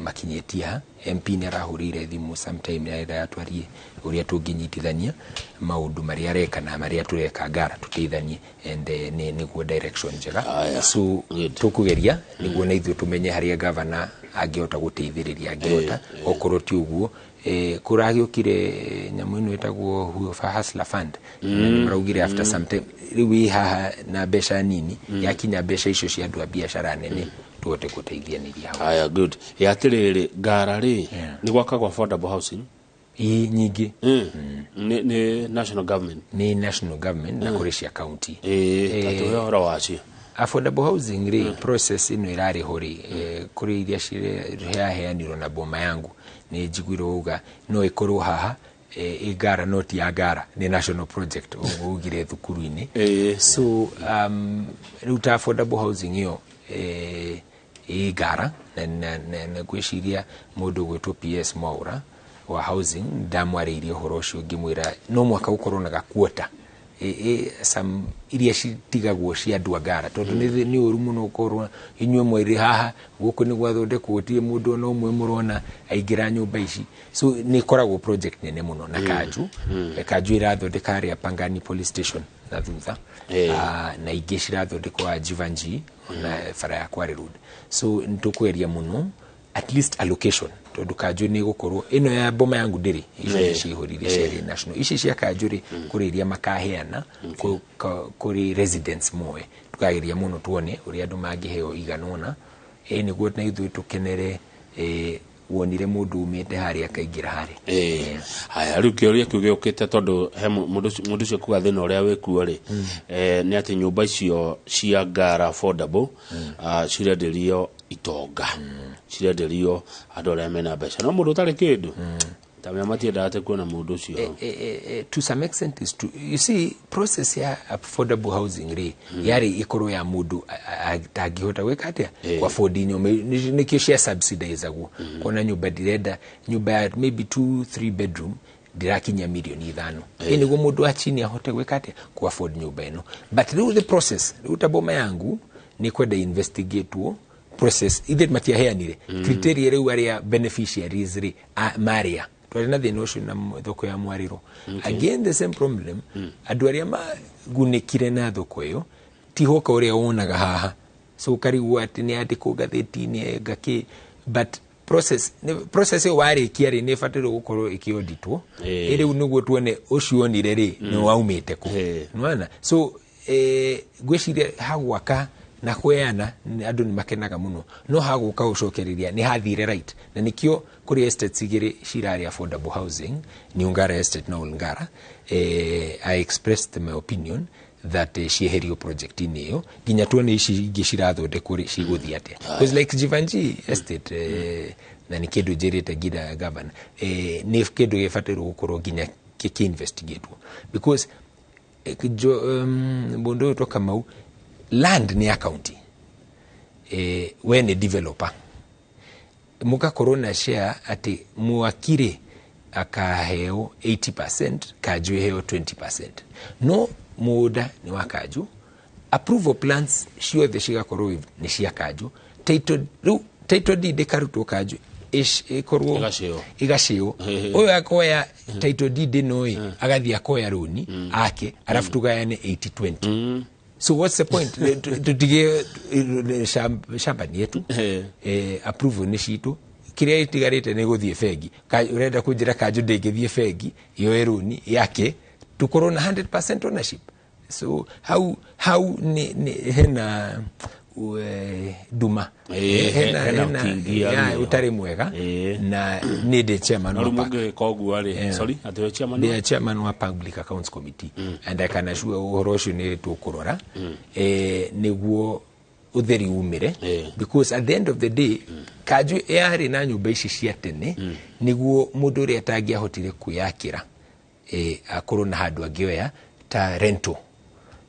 makinyĩtie ha. MP nĩ arahũrĩire thimũ sometime arenda twarie ũrĩa tũngĩnyitithania maũndũ marĩa areka na marĩa tũreka Ngara, tũteithanie and nĩ nĩguo direction njega.
Aya.
So
Good.
tũkũgeria nĩguo na ithuĩ tũmenye harĩa gavana angĩhota gũteithĩrĩria, angĩhota. Okorwo ti ũguo, kũragĩũkire nyamũ ĩno ĩtagwo Hustler Hustler Fund, na nĩ maraugire after some time rĩu ĩ haha na mbeca nini, yakinya mbeca icio cia andũ a biacara nene, tũhote gũteithianĩria hau.
Haya, good. Ya atĩrĩrĩ, Ngara rĩ, nĩ gwakagwo affordable housing?
Ĩ, nyingĩ.
Nĩ national government?
Nĩ national government na kũrĩ cia county.
Ĩĩ, tatũhe ũhoro wacio.
Affordable housing rĩ, process ĩno ĩrarĩ ho rĩ, kũrĩ iria cireheanirwo na Boma Yangu, nĩ njiguire uga no ĩkorwo haha ĩ Ngara, no ti ya Ngara, nĩ national project ũguo ugire thukuru-inĩ. So rĩu ta affordable housing ĩyo ĩ Ngara na ngwĩciria mũndũ ũgwĩtwo PS Mwaura wa housing ndamwarĩirie ũhoro ũcio, ngĩmwĩra no mũhaka gũkorwo na gakuota some iria citigagwo cia andũ a Ngara, tondũ nĩ ũru mũno ũkorwo inyuĩ mwĩrĩ haha gũkũ nĩ gwathondekwo, gũtirĩ mũndũ ona ũmwe mũrona aingĩra nyũmba ici. So nĩ ĩkoragwo project nene mũno na kanju. Kanju ĩrathondeka harĩa Pangani police station na thutha. Ah, na ingĩ cirathondekwo Jivanji na bara ya Kware Road. So nĩ tũkweria mũno at least allocation, tondũ kanju nĩ gũkorwo ĩno ya Boma Yangu ndĩrĩ icio nĩ cihũrire ciarĩ national. Ici cia kanju rĩ, kũrĩ iria makaheana kũrĩ residents moe. Tukageria mũno tuone ũrĩa andũ mangĩheo igana ũna, nĩguo na ithuĩ tũkenere wonire mũndũ umĩte harĩa akaingĩra harĩa.
Haya, rĩu kĩũria kĩu gĩũkĩte tondũ he mũndũ ũcio kuga thĩna ũrĩa wĩkuo rĩ, nĩ atĩ nyũmba icio cia Ngara affordable, cirenderio itonga, cirenderio andũ arĩa mena mbeca, no mũndũ ũtarĩ kĩndũ ta mĩa matiendaga atĩ kuona mũndũ ũcio.
To some extent is true. You see, process ya affordable housing rĩ, yarĩ ĩkorwo ya mũndũ atangĩhota gwĩka atĩa, ku afford nyũmba. Nĩkĩo cia subsidizagwo. Kuona nyũmba, ndirenda nyũmba ya maybe 2 3 bedroom ndĩrakinya mirioni 5, ĩ nĩguo mũndũ wa chini ahote gwĩka atĩa, ku afford nyũmba ĩno. But rĩu the process rĩu ta Boma Yangu nĩ kwenda investigatewo process ithe matiaheanire criteria. Rĩu arĩa beneficiaries rĩ, marĩa twarĩ na thĩna ũcio na thoko ya Mwarĩro, again the same problem. Andũ arĩa magunĩkire na thoko ĩyo ti hoka ũrĩa wonaga haha. So ũkarigwo atĩ nĩ andĩkwo ngathĩti-inĩ ngakĩ, but Process process ĩyo warĩkia rĩ, nĩ ĩbataire gũkorwo ĩkĩauditwo. Rĩu nĩguo tuone ũcio onire rĩ, nĩ waumĩte kũ. Nĩwona? So ngwĩciria hagwaka na kweana andũ nĩ makenaga mũno, no hagũka gũcokereria nĩ hathire right, na nĩkĩo kũrĩ estates igĩrĩ cirarĩ affordable housing, ni Ungara Estate na Olngara. I expressed my opinion that cieherio project-inĩ ĩyo nginya tuone ici ingĩ cirathondekwo rĩ cigũthiĩ atĩa. Because like Jivanji Estate, na nĩ kĩndũ njĩrĩte nginya governor, nĩ kĩndũ gĩbatairwo gũkorwo nginya gĩkĩ-investigatwo, because mũndũ ũyũ to Kamau, land nĩ ya county, we nĩ developer, mũgakorwo na share atĩ mwakire akaheo 80%, kanjũ ĩheo 20%, no mũgũnda nĩ wa kanjũ, approval plans ciothe cigakorwo nĩ cia kanjũ, title rĩu title deed ĩkarutwo kanjũ, ĩkorwo
Ĩgacĩo.
Ĩgacĩo. Ũyũ akoya title deed ĩno ĩ, agathiĩ akoya rũni ake, arabu tũgayane 80-20. So what's the point? Tutige shamba nĩ yetu, approval nĩ citũ, kĩrĩa ĩtigarĩte nĩ gũthiĩ bengi. Ũrenda kũnjĩra kanjũ ndĩngĩthiĩ bengi yoe rũni yake tukorwo na 100% ownership? So hau nĩ hena nduma.
Hena ũtingi
ya, ũtarĩ mwega. Na nĩ ndĩ chairman
No
wa
rĩu
PAC.
mũngĩgĩka ũguo rĩ, sorry, atĩ we chairman?
Ndĩ chairman wa Public Accounts Committee, and I can assure ũhoro ũcio nĩ tũkũrora, nĩguo ũtheri umĩre, because at the end of the day kanjũ yarĩ na nyũmba ici cia tene nĩguo mũndũ ũrĩa atangĩahotire kwĩyakĩra, akorwo na handũ angĩoya ta rental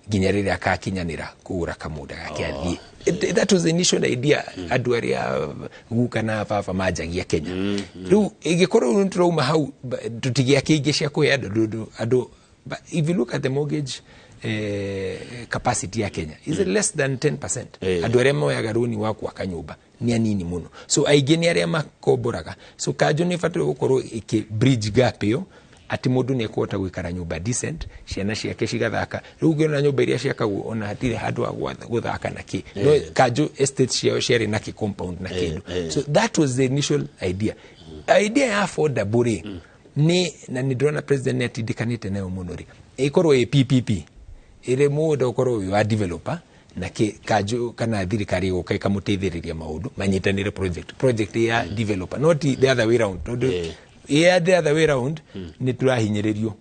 nginya rĩrĩa akakinyanĩra kũgũra kamũgũnda gake athiĩ. That was the initial idea andũ arĩa guka na baba manjagia Kenya. Rĩu ĩngĩkorwo rĩu nĩtũrauma hau, tũtigĩake ingĩ cia kũhe andũ. But if you look at the mortgage capacity ya Kenya is less than 10%. Andũ arĩa moyaga rũni wa gwaka nyũmba nĩ anini mũno, so aingĩ nĩ arĩa makomboraga. So kanjũ nĩ ĩbataire gũkorwo ĩkĩ bridge gap ĩyo, atĩ mũndũ nĩ ekũhota gũikara nyũmba decent, ciana ciake cigathaka. Rĩu ũngĩona nyũmba iria ciakagwo, ona hatirĩ handũ ha gũthaka na kĩ. No kanjũ estate ciao ciarĩ na kĩ compound na kĩndũ. So that was the initial idea. Idea ya affordable rĩ, nĩ na nĩ ndĩrona president nĩ atindĩkanĩte nayo mũno rĩ, ĩkorwo ĩ PPP, ĩrĩ mũgũnda ũkorwo wĩ wa developer na kĩ kanjũ kana thirikari ĩgoka ĩkamũteithĩrĩria maũndũ, manyitanĩre project ya developer, not the other way round, tondũ ya the other way round nĩ tũrahinyĩrĩrio,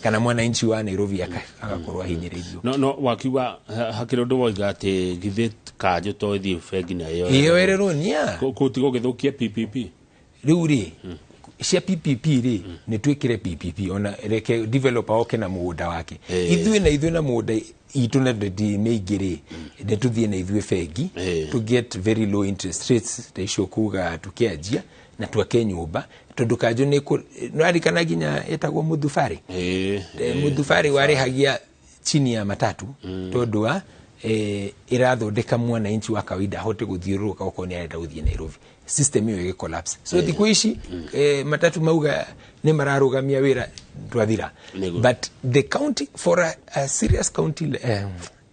kana mwananchi wa Nairobi agakorwo ahinyĩrĩirio.
No wakiuga hakĩrĩ ũndũ woiga atĩ githĩ kanjũ to ĩthiĩ bengi na ĩyo
ĩyoere rũni ya
kũu ti gũgĩthũkia PPP?
Rĩu rĩ, cia PPP rĩ, nĩ twĩkĩre PPP, ona reke developer oke na mũgũnda wake. Ithuĩ na ithuĩ na mũgũnda itũ na ndĩ mĩingĩ rĩ, nĩ tũthiĩ na ithuĩ bengi to get very low interest rates ta icio kuga tũkĩanjia na twake nyũmba, tondũ kanjũ nĩ nĩwarikana nginya ĩtagwo Mũthubarĩ. Mũthubarĩ warĩhagia chini ya matatu, tondũ wa ĩrathondeka mwananchi wa kawaida ahote gũthiũrũrũka okorwo nĩ arenda gũthiĩ Nairobi. System ĩyo ĩgĩ collapse. So thikũ ici matatu mauga nĩ mararũgamia wĩra, twathira. But the county, for a serious county,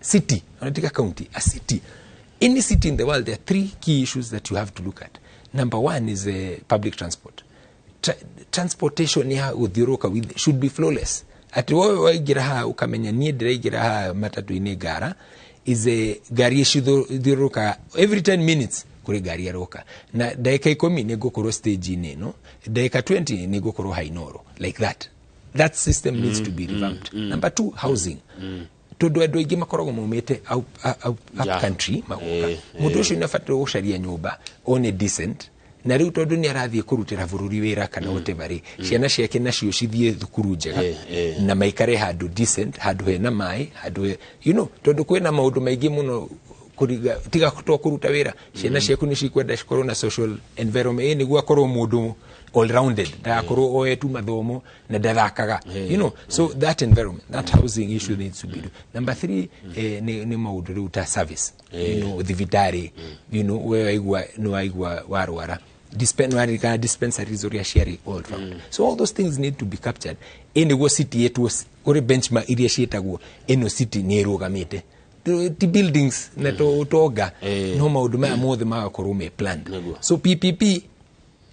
city, onatika county, a city, any city in the world, there are three key issues that you have to look at. Number one is public transport. Transportation ya gũthiũrũrũka should be flawless, atĩ wowe waingĩra haha ũkamenya niĩ ndĩraingĩra haha matatũ-inĩ, ngara is a ngari ĩcithiũrũrũkaga every 10 minutes, kũrĩ ngari aroka na ndagĩka 10 nĩ ngũkorwo stage-inĩ ĩno, ndagĩka 20 nĩ ngũkorwo Hainoro. Like that, that system needs to be revamped. Number two, housing, tondũ andũ aingĩ makoragwo maumĩte up country magoka. Mũndũ ũcio nĩ abataire gũcaria nyũmba one decent, na rĩu tondũ nĩ arathiĩ kũrutĩra bũrũri wĩra kana whatever rĩ, ciana ciake nacio cithiĩ thukuru njega na maikare handũ decent, handũ hena maĩ, handũ he, tondũ kwĩna maũndũ maingĩ mũno kũriga tiga to kũruta wĩra. Ciana ciaku nĩ cikwenda cikorwo na social environment, nĩguo akorwo mũndũ all rounded, ndagakorwo oe tu mathomo na ndathakaga. So that environment, that housing issue needs to be do. Number three, nĩ maũndũ rĩu ta service, thibitarĩ, we waigua nĩ waigua warwara, nĩwaririkana dispensaries ũrĩa ciarĩ all round. So all those things need to be captured, ĩ nĩguo city ĩtwo kũrĩ benchmark iria ciĩtagwo ĩno city nĩ ĩrũgamĩte. Ti buildings na to ũtonga, no maũndũ maya mothe magakorwo me planned. So PPP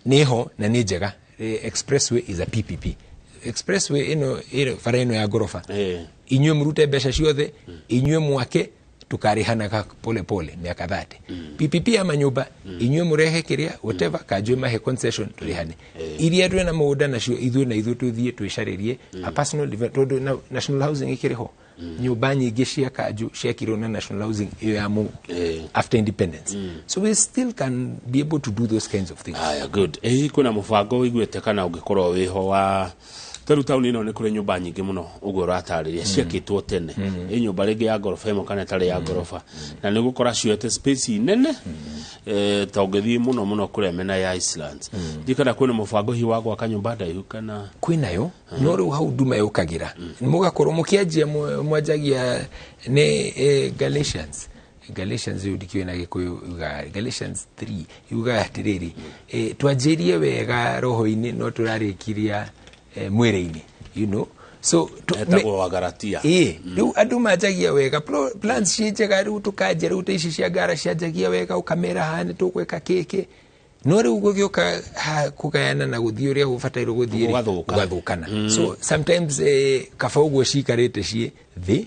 Nĩho na nĩ njega. Expressway is a PPP. Expressway ĩno bara ĩno ya ngoroba, inyuĩ mũrute mbeca ciothe, inyuĩ mwake, tukarĩhanaga pole pole mĩaka 30. PPP ya manyũmba, inyuĩ mũrehe kĩrĩa, whatever, kanjũ mahe concession, tũrĩhane. Iria twĩna mũgũnda nacio ithuĩ na ithuĩ tũthiĩ twĩcarĩrie a personal tondũ national housing ĩkĩrĩ ho. Nyũmba nyingĩ cia kanjũ ciakirwo na national housing ĩyo ya after independence, so we still can be able to do those kinds of things.
Aya, good. Ĩ kwĩna mũbango ũiguĩte kana ũngĩkorwo wĩho wa tarĩu taũni ĩno nĩ kũrĩ nyũmba nyingĩ mũno ũguo ũratarĩria ciakĩtwo tene, ĩ nyũmba rĩngĩ ya ngoroba ĩmwe kana ĩtarĩ ya ngoroba, na nĩ gũkora cioete space nene, ta ũngĩthiĩ mũno mũno kũrĩa mena ya Islands. Ndiũ kana kwĩna mũbango hihi wa gwaka nyũmba ndaihu kana?
Kwĩnayo, no rĩu hau nduma yũkagĩra, mũgakorwo mũkĩanjia mwanjagia nĩ Galatians rĩu ndikĩũĩ na Gĩkũyũ yugaga Galatians 3 yugaga atĩrĩrĩ, twanjĩrie wega roho-inĩ no tũrarĩkiria mwĩrĩ-inĩ. So
Etagwo wa Galatia.
Ĩĩ, rĩu andũ manjagia wega, plans ciĩ njega, rĩu tũkanjia rĩu ta ici cia ngara cianjagia wega, ũkamera haha nĩ tũgwĩka kĩkĩ, no rĩu gũgĩũka kũgayana na gũthiĩ ũrĩa gũbatairwo gũthiĩ rĩ,
Gũgathũka.
Gũgathũkana. So sometimes kaba ũguo cikarĩte ciĩ thĩ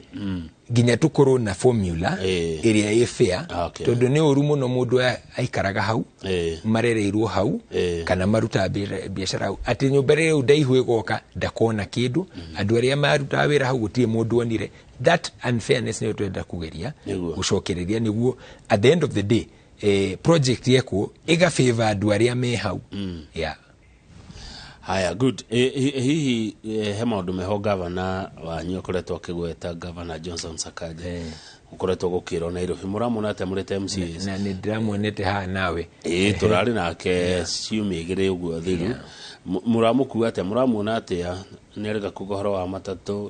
nginya tũkorwo na formula ĩrĩa ĩ fair, tondũ nĩ ũru mũno mũndũ aikaraga hau, marereirwo hau, kana marutaga biacara hau, atĩ nyũmba ĩrĩa ndaihu ĩgoka ndakona kĩndũ, andũ arĩa marutaga wĩra hau gũtirĩ mũndũ onire. That unfairness nĩyo twenda kũgeria gũcokereria, nĩguo at the end of the day project yekwo ĩgafavor andũ arĩa me hau, yeah.
Haya, good. Hihi he maũndũ meho gavana wanyu akoretwo akĩgweta, Gavana Johnson Sakaja, ũkoretwo gũkĩrwo Nairobi, mũramwona atĩa mũrĩ ta MCAs?
Na nĩ ndĩramuonete haha nawe.
Ĩĩ, tũrarĩ nake ciumia 2 ũguo thiru. Mũramũkua atĩa, mũramuona atĩa? Nĩ arega kuga ũhoro wa matatũ,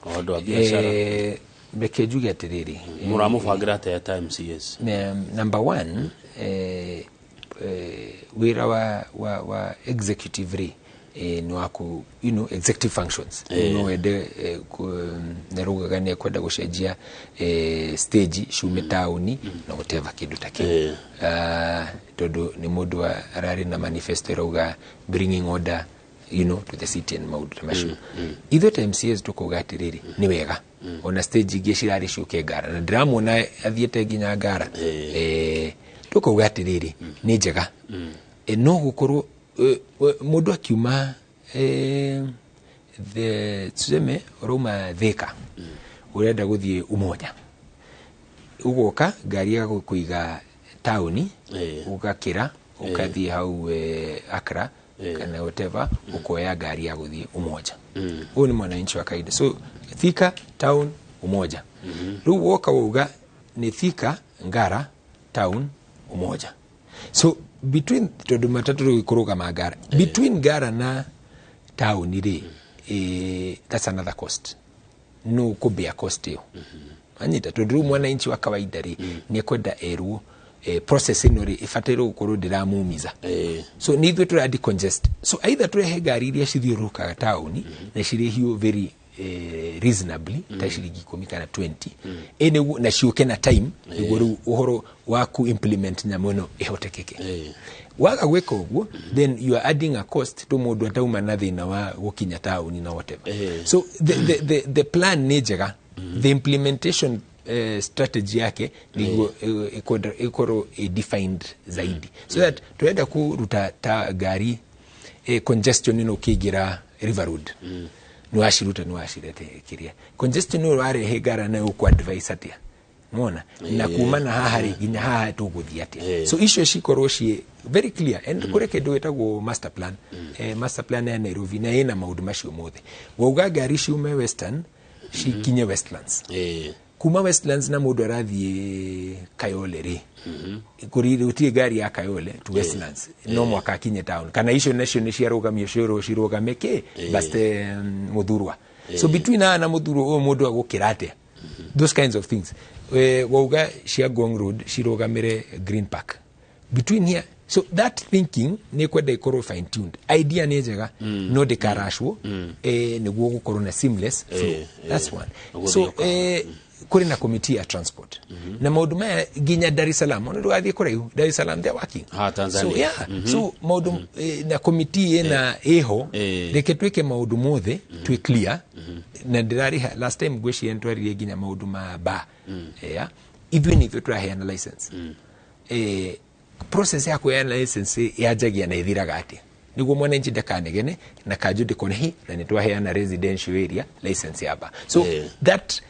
ũndũ wa biacara.
Reke njuge atĩrĩrĩ,
Mũramũbangĩra atĩa ta MCAs?
Number one, wĩra wa executive rĩ, nĩ wa ku executive functions. No wende nĩraugaga nĩ ekwenda gũcenjia stage ciume taũni na whatever kĩndũ ta kĩu. Tondũ nĩ mũndũ ararĩ na manifesto ĩrauga bringing order to the city and maũndũ ta macio. Ithuĩ ta MCAs tũkauga atĩrĩrĩ, nĩ wega ona stage ingĩ cirarĩ ciũke Ngara, na ndĩramuona athiĩte nginya Ngara. Tũkauga atĩrĩrĩ, nĩ njega. No gũkorwo mũndũ akiuma tuseme ũrauma Thika, ũrenda gũthiĩ Umoja, ũgoka ngari ĩgagũkũiga taũni, ũgakĩra ũkathiĩ hau Accra kana whatever, ũkoya ngari ya gũthiĩ Umoja. Ũyũ nĩ mwananchi wa kawaida. So Thika town, Umoja. Rĩu woka wauga nĩ Thika, Ngara town, Umoja, so between, tondũ matatũ rĩu ikũrũgama Ngara, between Ngara na taũni rĩ, that's another cost. No kũbĩa cost ĩyo anyita, tondũ rĩu mwananchi wa kawaida rĩ, nĩ ekwenda erwo process ĩno rĩ ĩbatairwo gũkorwo ndĩramumiza. So nĩ ithuĩ tũra decongest, so either tũrehe ngari iria cithiũrũrũkaga taũni na cirĩhio very reasonably, ta ciringi 10 kana 20, ĩ nĩguo na ciũke na time, nĩguo rĩu ũhoro wa ku implement nyamũ ĩno ĩhotekeke. Waga gwĩka ũguo, then you are adding a cost to mũndũ atauma na thĩna wa gũkinya taũni na whatever. So the plan nĩ njega, the implementation strategy yake nĩguo ĩkorwo ĩ defined zaidi, so that tũrenda kũruta ta ngari congestion ĩno ũkĩingĩra River Road, nĩ waciruta, nĩ wacirete kĩrĩa congestion ĩyo warehe Ngara, nayo ũkũ advice atĩa mona na kuma na haha rĩ nginya haha tũgũthiĩ atĩa. So icio cikorwo ciĩ very clear, and kũrĩ kĩndũ gĩtagwo master plan, master plan ya Nairobi, na ĩna maũndũ macio mothe. Wauga ngari ciume Western cikinye Westlands, kuma Westlands na mũndũ arathiĩ Kayole rĩ, kũrĩ gũtirĩ ngari ya Kayole to Westlands, no mwaka akinye town, kana icio nacio nĩ ciarũgamio, ciorwo cirũgame kĩ bas Muthurwa. So between haha na Muthurwa, ũyũ mũndũ agũkĩra atĩa? Those kinds of things. Wauga cia Ngong Road cirũgamĩre Green Park, between here. So that thinking nĩ kwenda ikorwo fine tuned. Idea nĩ njega, no ndĩkaracwo, nĩguo gũkorwo na seamless flow. That's one.
Ũguo
So
nĩyo.
Kũrĩ na committee ya transport na maũndũ maya nginya Dar es Salaam, ona ndũgathiĩ kũraihu, Dar es Salaam they're working.
Ha, Tanzania.
So, yeah. So maũndũ na committee ĩna ĩho. Reke twĩke maũndũ mothe twĩ clear na ndĩrarĩha. Last time ngwĩciria nĩtwaririe nginya maũndũ ma bar. Yeah. Ithuĩ nĩ ithuĩ tũraheana license. Process ya kuheana license yanjagia na ĩthiraga atĩa, nĩguo mwananchi ndakanegene na kanjũ ndĩkone hi na nĩ twaheana residential area license ya bar. So that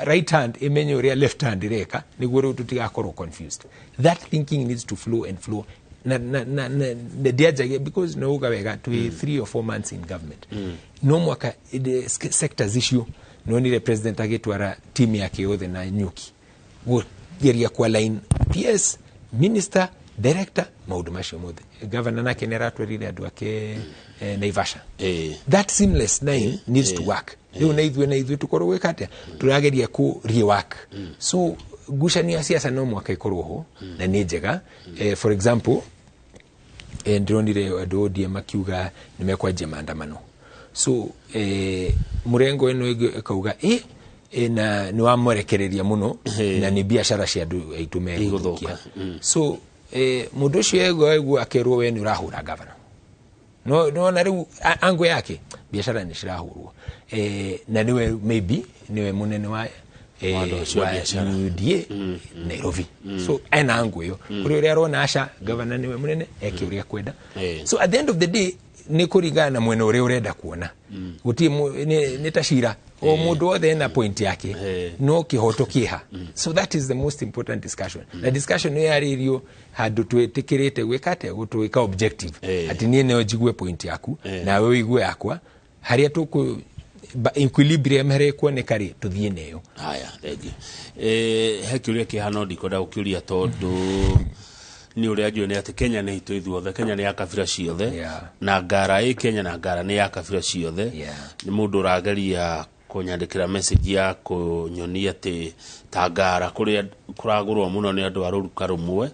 right hand ĩmenye ũrĩa left hand ĩreka, nĩguo rĩu tũtigakorwo confused. That thinking needs to flow and flow na ndianjagia because no uga wega twĩ 3 or 4 months in government. No mwaka sectors icio nonire president agĩtwara team yake yothe na nyuki gũgeria kwa line PS, minister, director, maũndũ macio mothe. Governor nake nĩ aratwarire andũ ake Naivasha. That seamless line needs to work. Rĩu na ithuĩ tũkorwo gwĩka atĩa, tũrageria ku rework. So ngucanio ya siasa no mwaka ĩkorwo ho na nĩ njega. For example, ndĩronire andũ ODM makiuga nĩ mekwanjia maandamano. So mũrengo ĩno ĩngĩ ĩkauga na nĩ wamwerekereria mũno na nĩ biacara cia andũ aitũ megũthũkia.
Igũthũka.
So mũndũ ũcio egua akerwo we nĩ ũrahũra gavana, no nona rĩu ango yake biacara nĩ cirahũrwo, na nĩwe maybe nĩwe mũnene wa
Wa andũ acio a
wa
biacara.
UDA Nairobi. So ena ango ĩyo kũrĩ ũrĩa arona aca gavana nĩwe mũnene eke ũrĩa kwenda. So at the end of the day nĩ kũringana na mwena ũrĩa ũrenda kuona. Gũtirĩ nĩ ta cira, o mũndũ wothe ena point yake, no kĩhoto kĩha. So that is the most important discussion, na discussion ĩyo yarĩirio handũ twĩtĩkĩrĩte gwĩka atĩa, gũtwĩka objective, atĩ niĩ no njigue point yaku nawe ũigue yakwa, harĩa tũkũ equilibrium harĩa ĩkuoneka rĩ, tũthiĩ neyo.
Haya, thengi. He kĩũria kĩhana ndikwenda gũkĩũria tondũ nĩ ũrĩa njũĩ nĩ atĩ Kenya nĩ itũ ithuothe, Kenya nĩ ya kabira ciothe. Na ngara ĩ Kenya na ngara nĩ ya kabira ciothe. Nĩ mũndũ ũrageria kũnyandĩkĩra message ya kũnyonia atĩ ta ngara kũrĩa kũragũrwo mũno nĩ andũ a rũruka rũmwe.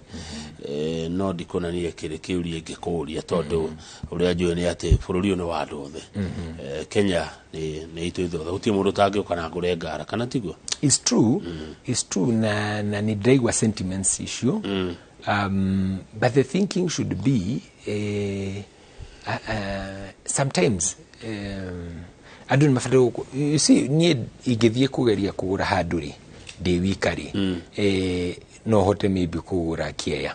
No ndikonanie kĩrĩ kĩũria ingĩkũria tondũ ũrĩa njũĩ nĩ atĩ bũrũri ũyũ nĩ wa andũ othe. Kenya nĩ itũ ithuothe, gũtirĩ mũndũ ũtangĩũka na ngũre ngara, kana tiguo?
It's true. It's true, na nĩ ndĩraigua sentiments icio. But the thinking should be sometimes andũ nĩ mabataire you see, niĩ ingĩthiĩ kũgeria kũgũra handũ rĩ ndĩ wika rĩ, no hote maybe kũgũra kĩea,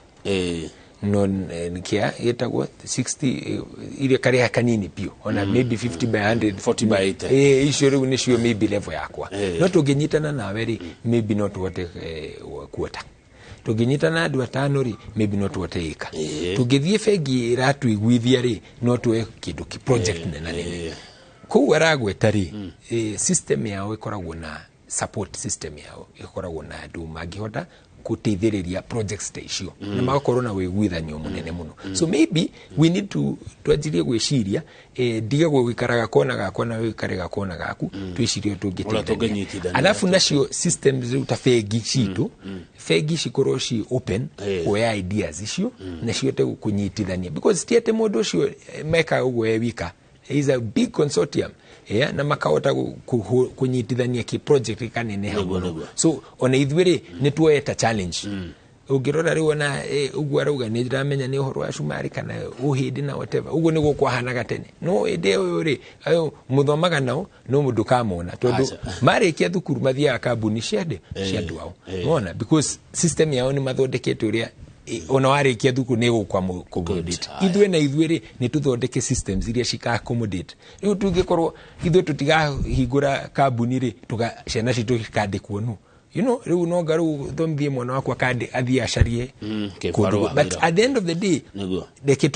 no kĩa gĩtagwo 60, iria karĩa kanini biũ, ona maybe 50 by 100.
40 by 80.
Icio rĩu nĩcio maybe level yakwa. No tũngĩnyitana nawe rĩ, maybe no tũhote kuota. Tũngĩnyitana na andũ atano rĩ, maybe no tũhote ĩka. Tũngĩthiĩ bengi ĩratũiguithia rĩ, no tuoe kĩndũ project nena nene. Kũu aragweta rĩ, system yao ĩkoragwo na support system yao ĩkoragwo na andũ mangĩhota gũteithĩrĩria projects ta icio na magakorwo na wĩiguithanio mũnene mũno. So maybe we need to twanjirie gwĩciria, ndige gũikaraga kona gakwa na wĩikare gakona gaku, twĩcirie
ũrĩa
tũngĩteithania.
Tũngĩnyitithania.
Alafu nacio systems rĩu ta bengi citũ, bengi cikorwo ci open kuoya ideas icio na cihote kũnyitithania, because ti atĩ mũndũ ũcio mekaga ũguo e wika. Is a big consortium, yeah, na makahota kũnyitithania kĩ project ĩkaneneha mũno. So ona ithuĩ rĩ, nĩ tuoete challenge. Ũngĩrora rĩu ona ũguo arauga, nĩ ndĩramenya nĩ ũhoro wa cumari kana ũhĩndĩ na whatever, ũguo nĩguo kwahanaga tene. No hĩndĩ ũyũ rĩ, ayo mũthomaga nao no ndũkamona tondũ
Aca.
marĩkia thukuru mathiaga kambuni cia andũ cia andũ ao. Wona, because system yao nĩ mathondekete ũrĩa ona warĩkia thukuru nĩ gũkwa accommodate. Ithuĩ na ithuĩ rĩ, nĩ tũthondeke systems iria cika accommodate. Rĩu tũngĩkorwo ithuĩ tũtigahingũra kambuni rĩ, ciana citũ cikandĩkwo nu, rĩu no nga rĩu thomithie mwana wakwa kandi athiĩ acarie
kĩbarũa
kũndũ. But
wĩra.
at the end of the day, reke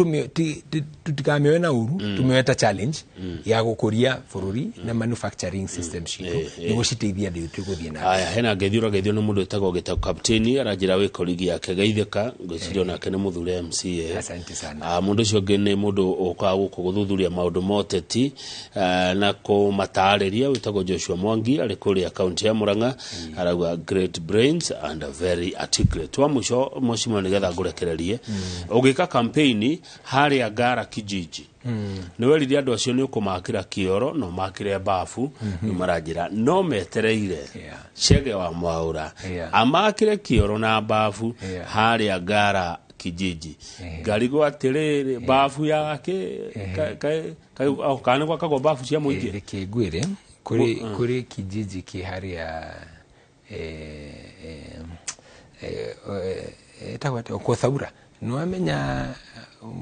tutikamĩoe na ũru, tũmĩoe ta challenge ya gũkũria bũrũri na manufacturing system citũ nĩguo citeithie andũ aitũ gũthiĩ na mbere.
Aya, hena ngeithi ũrageithio nĩ mũndũ wĩtagwo gĩtau kapteni, aranjĩra wĩ korigi yake geithĩka, ngwĩciria onake nĩ mũthure MCA.
Asante sana.
Ah, mũndũ ũcio ũngĩ nĩ mũndũ ũkaga gũkũ gũthuthuria maũndũ ma ũteti na kũmatarĩria, wĩtagwo Joshua Mwangi, arĩ kũrĩa kaunti ya Murang'a, arauga Arauga great brains and very articulate. Wa mũico, mheshimiwa, nĩgetha ngũrekererie, ũgĩka campaign harĩa Ngara kijiji, nĩ werire andũ acio nĩ ũkũmakĩra kĩoro na ũmakĩre bafu. Rĩu maranjĩra no metereire Chege wa Mwaũra amakĩre kĩoro na bafu harĩa Ngara kijiji. Ngarigwo atĩrĩrĩ, bafu yake kana nĩ gwakagwo bafu cia mũingĩ?
Reke ngwĩre, kũrĩ kijiji kĩ harĩa etagwo atĩa, Kothaura. Nĩwamenya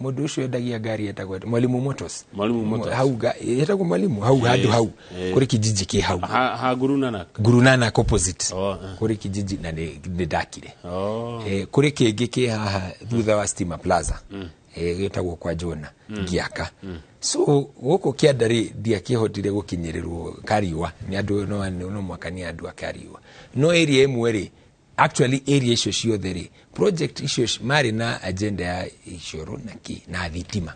mũndũ ũcio endagia ngari etagwo atĩa? Mwalimu Motors.
Mwalimu Motors.
Hau etagwo Mwalimu hau handũ hau, kũrĩ kijiji kĩ hau.
Ha Gurunana?
Gurunana opposite.
Oh.
Kũrĩ kijiji na nĩ ndakire.
Oh.
Kũrĩ kĩngĩ kĩ haha thutha wa Stima Plaza, gĩtagwo kwa Jona, ngĩaka. So gũkũ kĩanda rĩ, ndiakĩhotire gũkinyĩrĩrwo kariũa nĩ andũ, no mwaka nĩ andũ a kariũa. No area ĩmwe rĩ, actually area icio ciothe rĩ, project icio marĩ na agenda ya icoro na kĩ na thitima.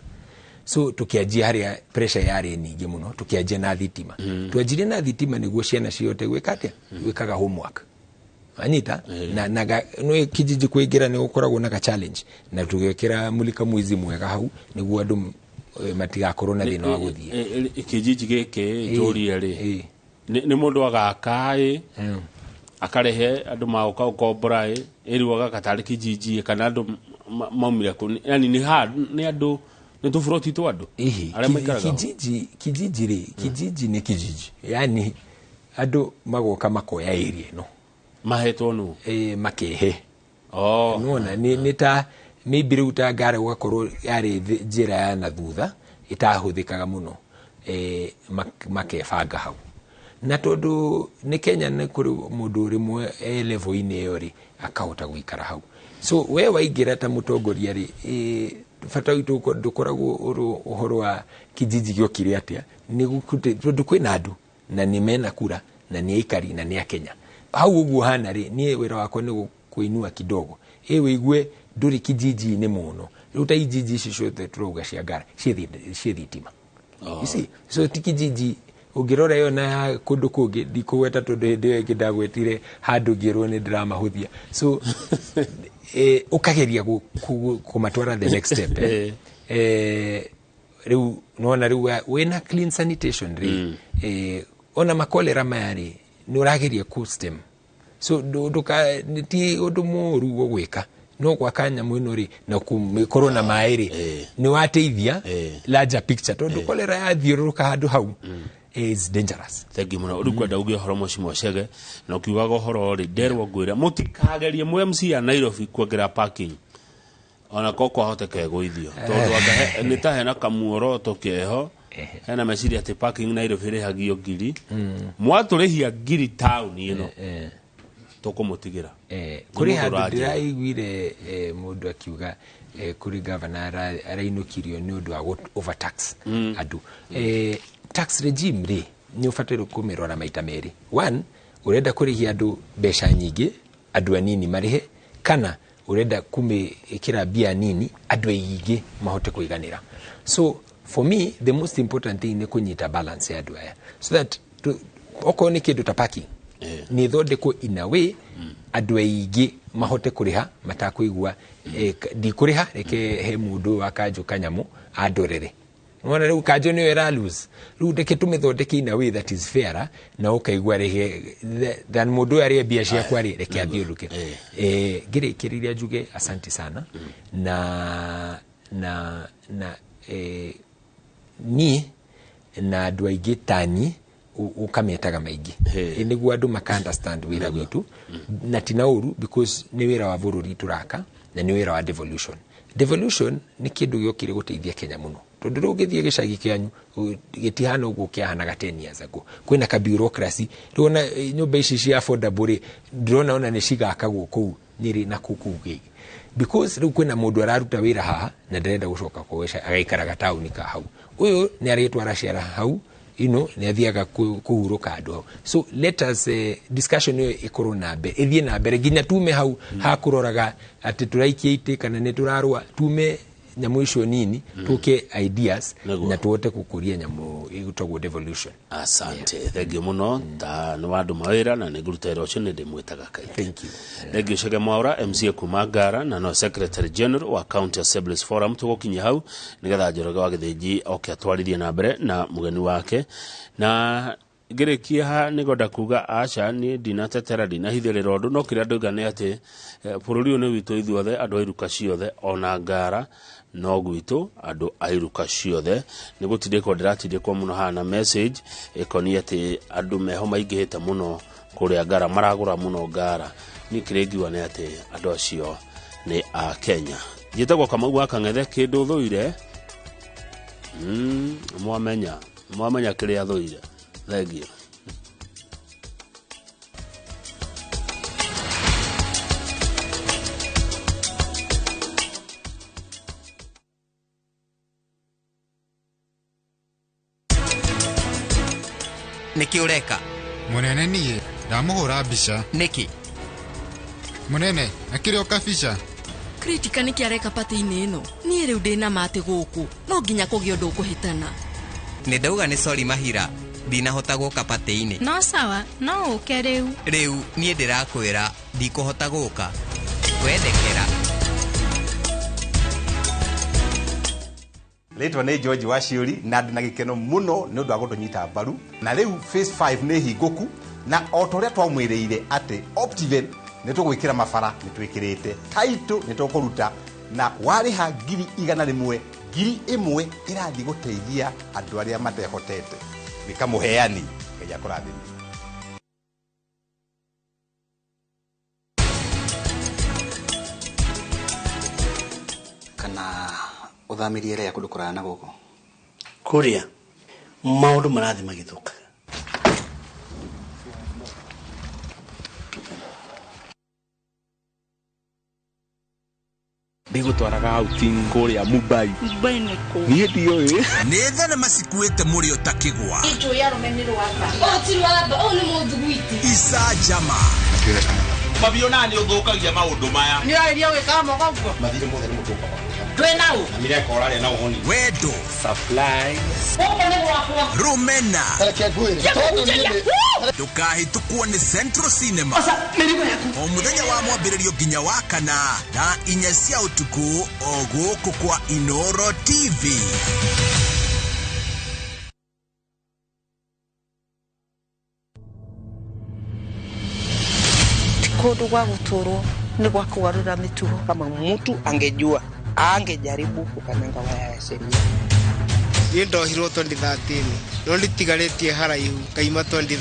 So tukianjia harĩa pressure yarĩ nyingĩ mũno, tukianjia na thitima. Twanjirie na thitima nĩguo ciana cihote gwĩka atĩa? Gwĩkaga homework, anyita na nĩ kijiji kũingĩra nĩ gũkoragwo na ka challenge, na tũgĩkĩra mulika mwizi mwega hau nĩguo andũ matigakorwo na thĩna wa gũthiĩ.
Kijiji gĩkĩ njũrie rĩ, nĩ mũndũ agaka ĩ, akarehe andũ magoka gũkombora ĩ, ĩrĩu agaka tarĩ kijiji ĩ, kana andũ maumire kũ? Yani nĩ ha nĩ andũ, nĩ tũburoti twa andũ
Ihi,
arĩa maikaraga ho?
Kijiji rĩ, kijiji nĩ kijiji, yani andũ magoka makoya area ĩno.
Mahetwo nũ?
Makehe.
Oh.
Nona nĩ ta maybe rĩu ta ngara gũgakorwo yarĩ njĩra ya na thutha ĩtahũthĩkaga mũno, makebanga hau. Na tondũ nĩ Kenya, nĩ kũrĩ mũndũ rĩmwe e level-inĩ ĩyo rĩ, akahota gũikara hau. So we waingĩra ta mũtongoria rĩ, bata witũ ndũkoragwo ũrĩ ũhoro wa kijiji gĩokire atĩa, nĩ tondũ kwĩna andũ na nĩ mena kura na nĩ aikari na nĩ akenya hau ũguo hana rĩ. Niĩ wĩra wakwa nĩ kũinua kidogo ĩ wĩigue ndũrĩ kijiji-inĩ mũno. Rĩu ta ijiji ici ciothe tũrauga cia Ngara ciĩ thitima. You see? So ti kijiji ũngĩrora ĩyo na ya kũndũ kũngĩ ndikũgweta, tondũ hĩndĩ ĩyo ĩngĩ ndagwetire handũ ngĩrwo nĩ ndĩramahũthia. So ũkageria kũmatwara the next step, eh. Rĩu nona rĩu wĩna clean sanitation rĩ, ona makolera maya rĩ, nĩ ũrageria kũ stem. So ndũka nĩ ti ũndũ mũũru gũgwĩka, no gwaka nyamũ ĩno rĩ, na kũmĩkorwo na maĩ rĩ, nĩ wateithia larger picture, tondũ kolera yathiũrũrũka handũ hau is dangerous.
Thengi mũno. Rĩu kwenda uge ũhoro, mheshimiwa Chege, na ũkiugaga ũhoro rĩ, nderwo ngwĩre mũtikagerie mũ MC ya Nairobi kuongerera parking, ona ko kwahoteka ĩgũithio, tondũ anga nĩ ta hena kamuoroto keho, hena meciria atĩ parking Nairobi ĩrĩhagio 1,000. Mwatũrĩhia 1,000 taũni ĩno, tũkũmũtigĩra. Nĩ
Kũrĩ
mũndũ
handũ
ũranjĩra.
Ndĩraiguire mũndũ akiuga kũrĩ gavana arainũkirio nĩ ũndũ wa overtax andũ. Tax regime rĩ, nĩ ũbataire kũmĩrora maita merĩ. One, ũrenda kũrĩhia andũ mbeca nyingĩ, andũ anini marĩhe, kana ũrenda kũmĩĩkĩra mbia nini, andũ aingĩ mahote kũiganĩra? So for me the most important thing nĩ kũnyita balance ya andũ aya, so that okorwo nĩ kĩndũ ta parking, nĩ ĩthondekwo in a way andũ aingĩ mahote kũrĩha matakũigua ndikũrĩha, reke he mũndũ ũyũ wa kanjũ kanyamũ andorere. Nĩwona rĩu kanjũ nĩyo ĩra lose. Rĩu reke tũmĩthondeke in a way that is fairer, na ũkaigua reke than mũndũ ũyũ arĩe mbia ciakwa rĩ, reke athiũrũke. Ngĩrĩkĩrĩria njuge asanti sana na niĩ na andũ aingĩ tani ũkametaga maingĩ. Nĩguo andũ maka understand wĩra witũ, na ti na ũru, because nĩ wĩra wa bũrũri tũraka na nĩ wĩra wa devolution. Devolution nĩ kĩndũ gĩokire gũteithia Kenya mũno, tondũ rĩu ũngĩthiĩ gĩcagi kĩanyu gĩtihana ũguo kĩahanaga 10 years ago. Kwĩna ka bureaucracy rĩu, ona nyũmba ici cia affordable rĩ, ndĩrona ona nĩ cigakagwo kũu Nyĩrĩ na kũu kũngĩ, because rĩu kwĩna mũndũ araruta wĩra haha na ndarenda gũcoka kũgeca, agaikaraga taũni ka hau. Ũyũ nĩ arĩtwara ciara hau, nĩ athiaga kũhurũka handũ hau. So let us discussion ĩyo ĩkorwo na mbere, ĩthiĩ na mbere nginya tume hau hakũroraga atĩ tũraikia itĩ kana nĩ tũrarũa, tume Nyamũ icio nini tũke ideas na tũhote gũkũria nyamũ ĩgũtagwo devolution.
Asante, thengiũ mũno. Ta nĩ wandũ mawĩra na nĩ ngũruta wĩra ũcio, nĩ ndĩmwĩtaga kaingĩ.
Thank you.
Thengiũ. Chege Mwaura, MCA kuma Ngara na no Secretary General wa County Assemblies Forum. Tũgũkinyia hau nĩgetha Njoroge wa Gĩthĩnji oke atwarithie na mbere na mũgeni wake. Na ngĩrĩkia ha, nĩngwenda kuga aca, niĩ ndinatetera, ndinahithĩrĩra ũndũ, no kĩrĩa ndauga nĩ atĩ bũrũri ũyũ nĩ witũ ithuothe, andũ a iruka ciothe, ona Ngara no gwitũ, andũ a iruka ciothe. Nĩ gũtindĩkwo ndĩratindĩkwo mũno haha na message ĩkoniĩ atĩ andũ meho maingĩhĩte mũno kũrĩa Ngara, maragũra mũno Ngara. Niĩ kĩrĩa ingiuga nĩ atĩ andũ acio nĩ a Kenya. Njĩtagwo Kamau wa Kang'ethe. Kĩndũ thũire, mwamenya, mwamenya kĩrĩa thũire. Thengiũ.
Nĩkĩ ũreka?
Mũnene, niĩ ndamũhũra mbica.
Nĩkĩ?
Mũnene, akĩrĩ o kabica.
Kritika nĩkĩ areka patĩ-inĩ ĩno? Niĩ rĩu ndĩna ma atĩ gũkũ no nginya kũgĩe ũndũ ũkũhĩtana.
Nĩ ndauga nĩ sori mahira, ndinahota gũka patĩ-inĩ.
No sawa, no ũke rĩu.
Rĩu niĩ ndĩrakwĩra ndikũhota gũka, wendekera.
Rĩtwa nĩ George Waciũri na ndĩ na gĩkeno mũno nĩ ũndũ wa gũtũnyita mbaru. Na rĩu phase 5 nĩ hingũku, na o ta ũrĩa twamwĩrĩire atĩ Optiven nĩ tũgwĩkĩra mabara, nĩ twĩkĩrĩte taitũ, nĩ tũkũruta na warĩha 100,000, 1,000 ĩrathiĩ gũteithia andũ arĩa matehotete. Gwĩka mũheani, Ngai akũrathime.
Kana ũthamirie rea kũndũ kũraya na gũkũ?
Kũrĩa maũndũ marathiĩ magĩthũkaga.
Ndigũtwaraga outing kũrĩa Mumbai.
Mumbai nĩ kũ?
Niĩ ndiũĩ.
Nĩ thenema cikuĩte mũrĩo ta kĩgwa.
Njũĩ arũme nĩ rwamba. Ũyũ ti rwamba, ũyũ nĩ mũthuguiti.
Icanjama.
Mabiona nĩ ũthũkagia maũndũ maya.
Nĩ ũrarĩria gwĩkaga moko ũguo?
Mathirĩ mothe nĩ mũtũka.
Twĩ nau.
Na mireka ũrarĩa na ũhoni.
Wendo.
Supply.
Gũkũ nĩ gwakwa.
Rũmena.
Reke ngwĩre.
Ndũkahĩtũkwo nĩ Central Cinema. O mũthenya wa mwambĩrĩrio nginya wa kana thaa 4 cia ũtukũ, o gũkũ kwa Inoro TV.
Kũndũ gwa gũtũrwo nĩ gwa kũgarũra mĩtugo.
Kama mtu angejua angejaribu kukanyanga waya ya sheria.
Niĩ ndohirwo 2013 no nditigarĩtie haraihu ngaima 20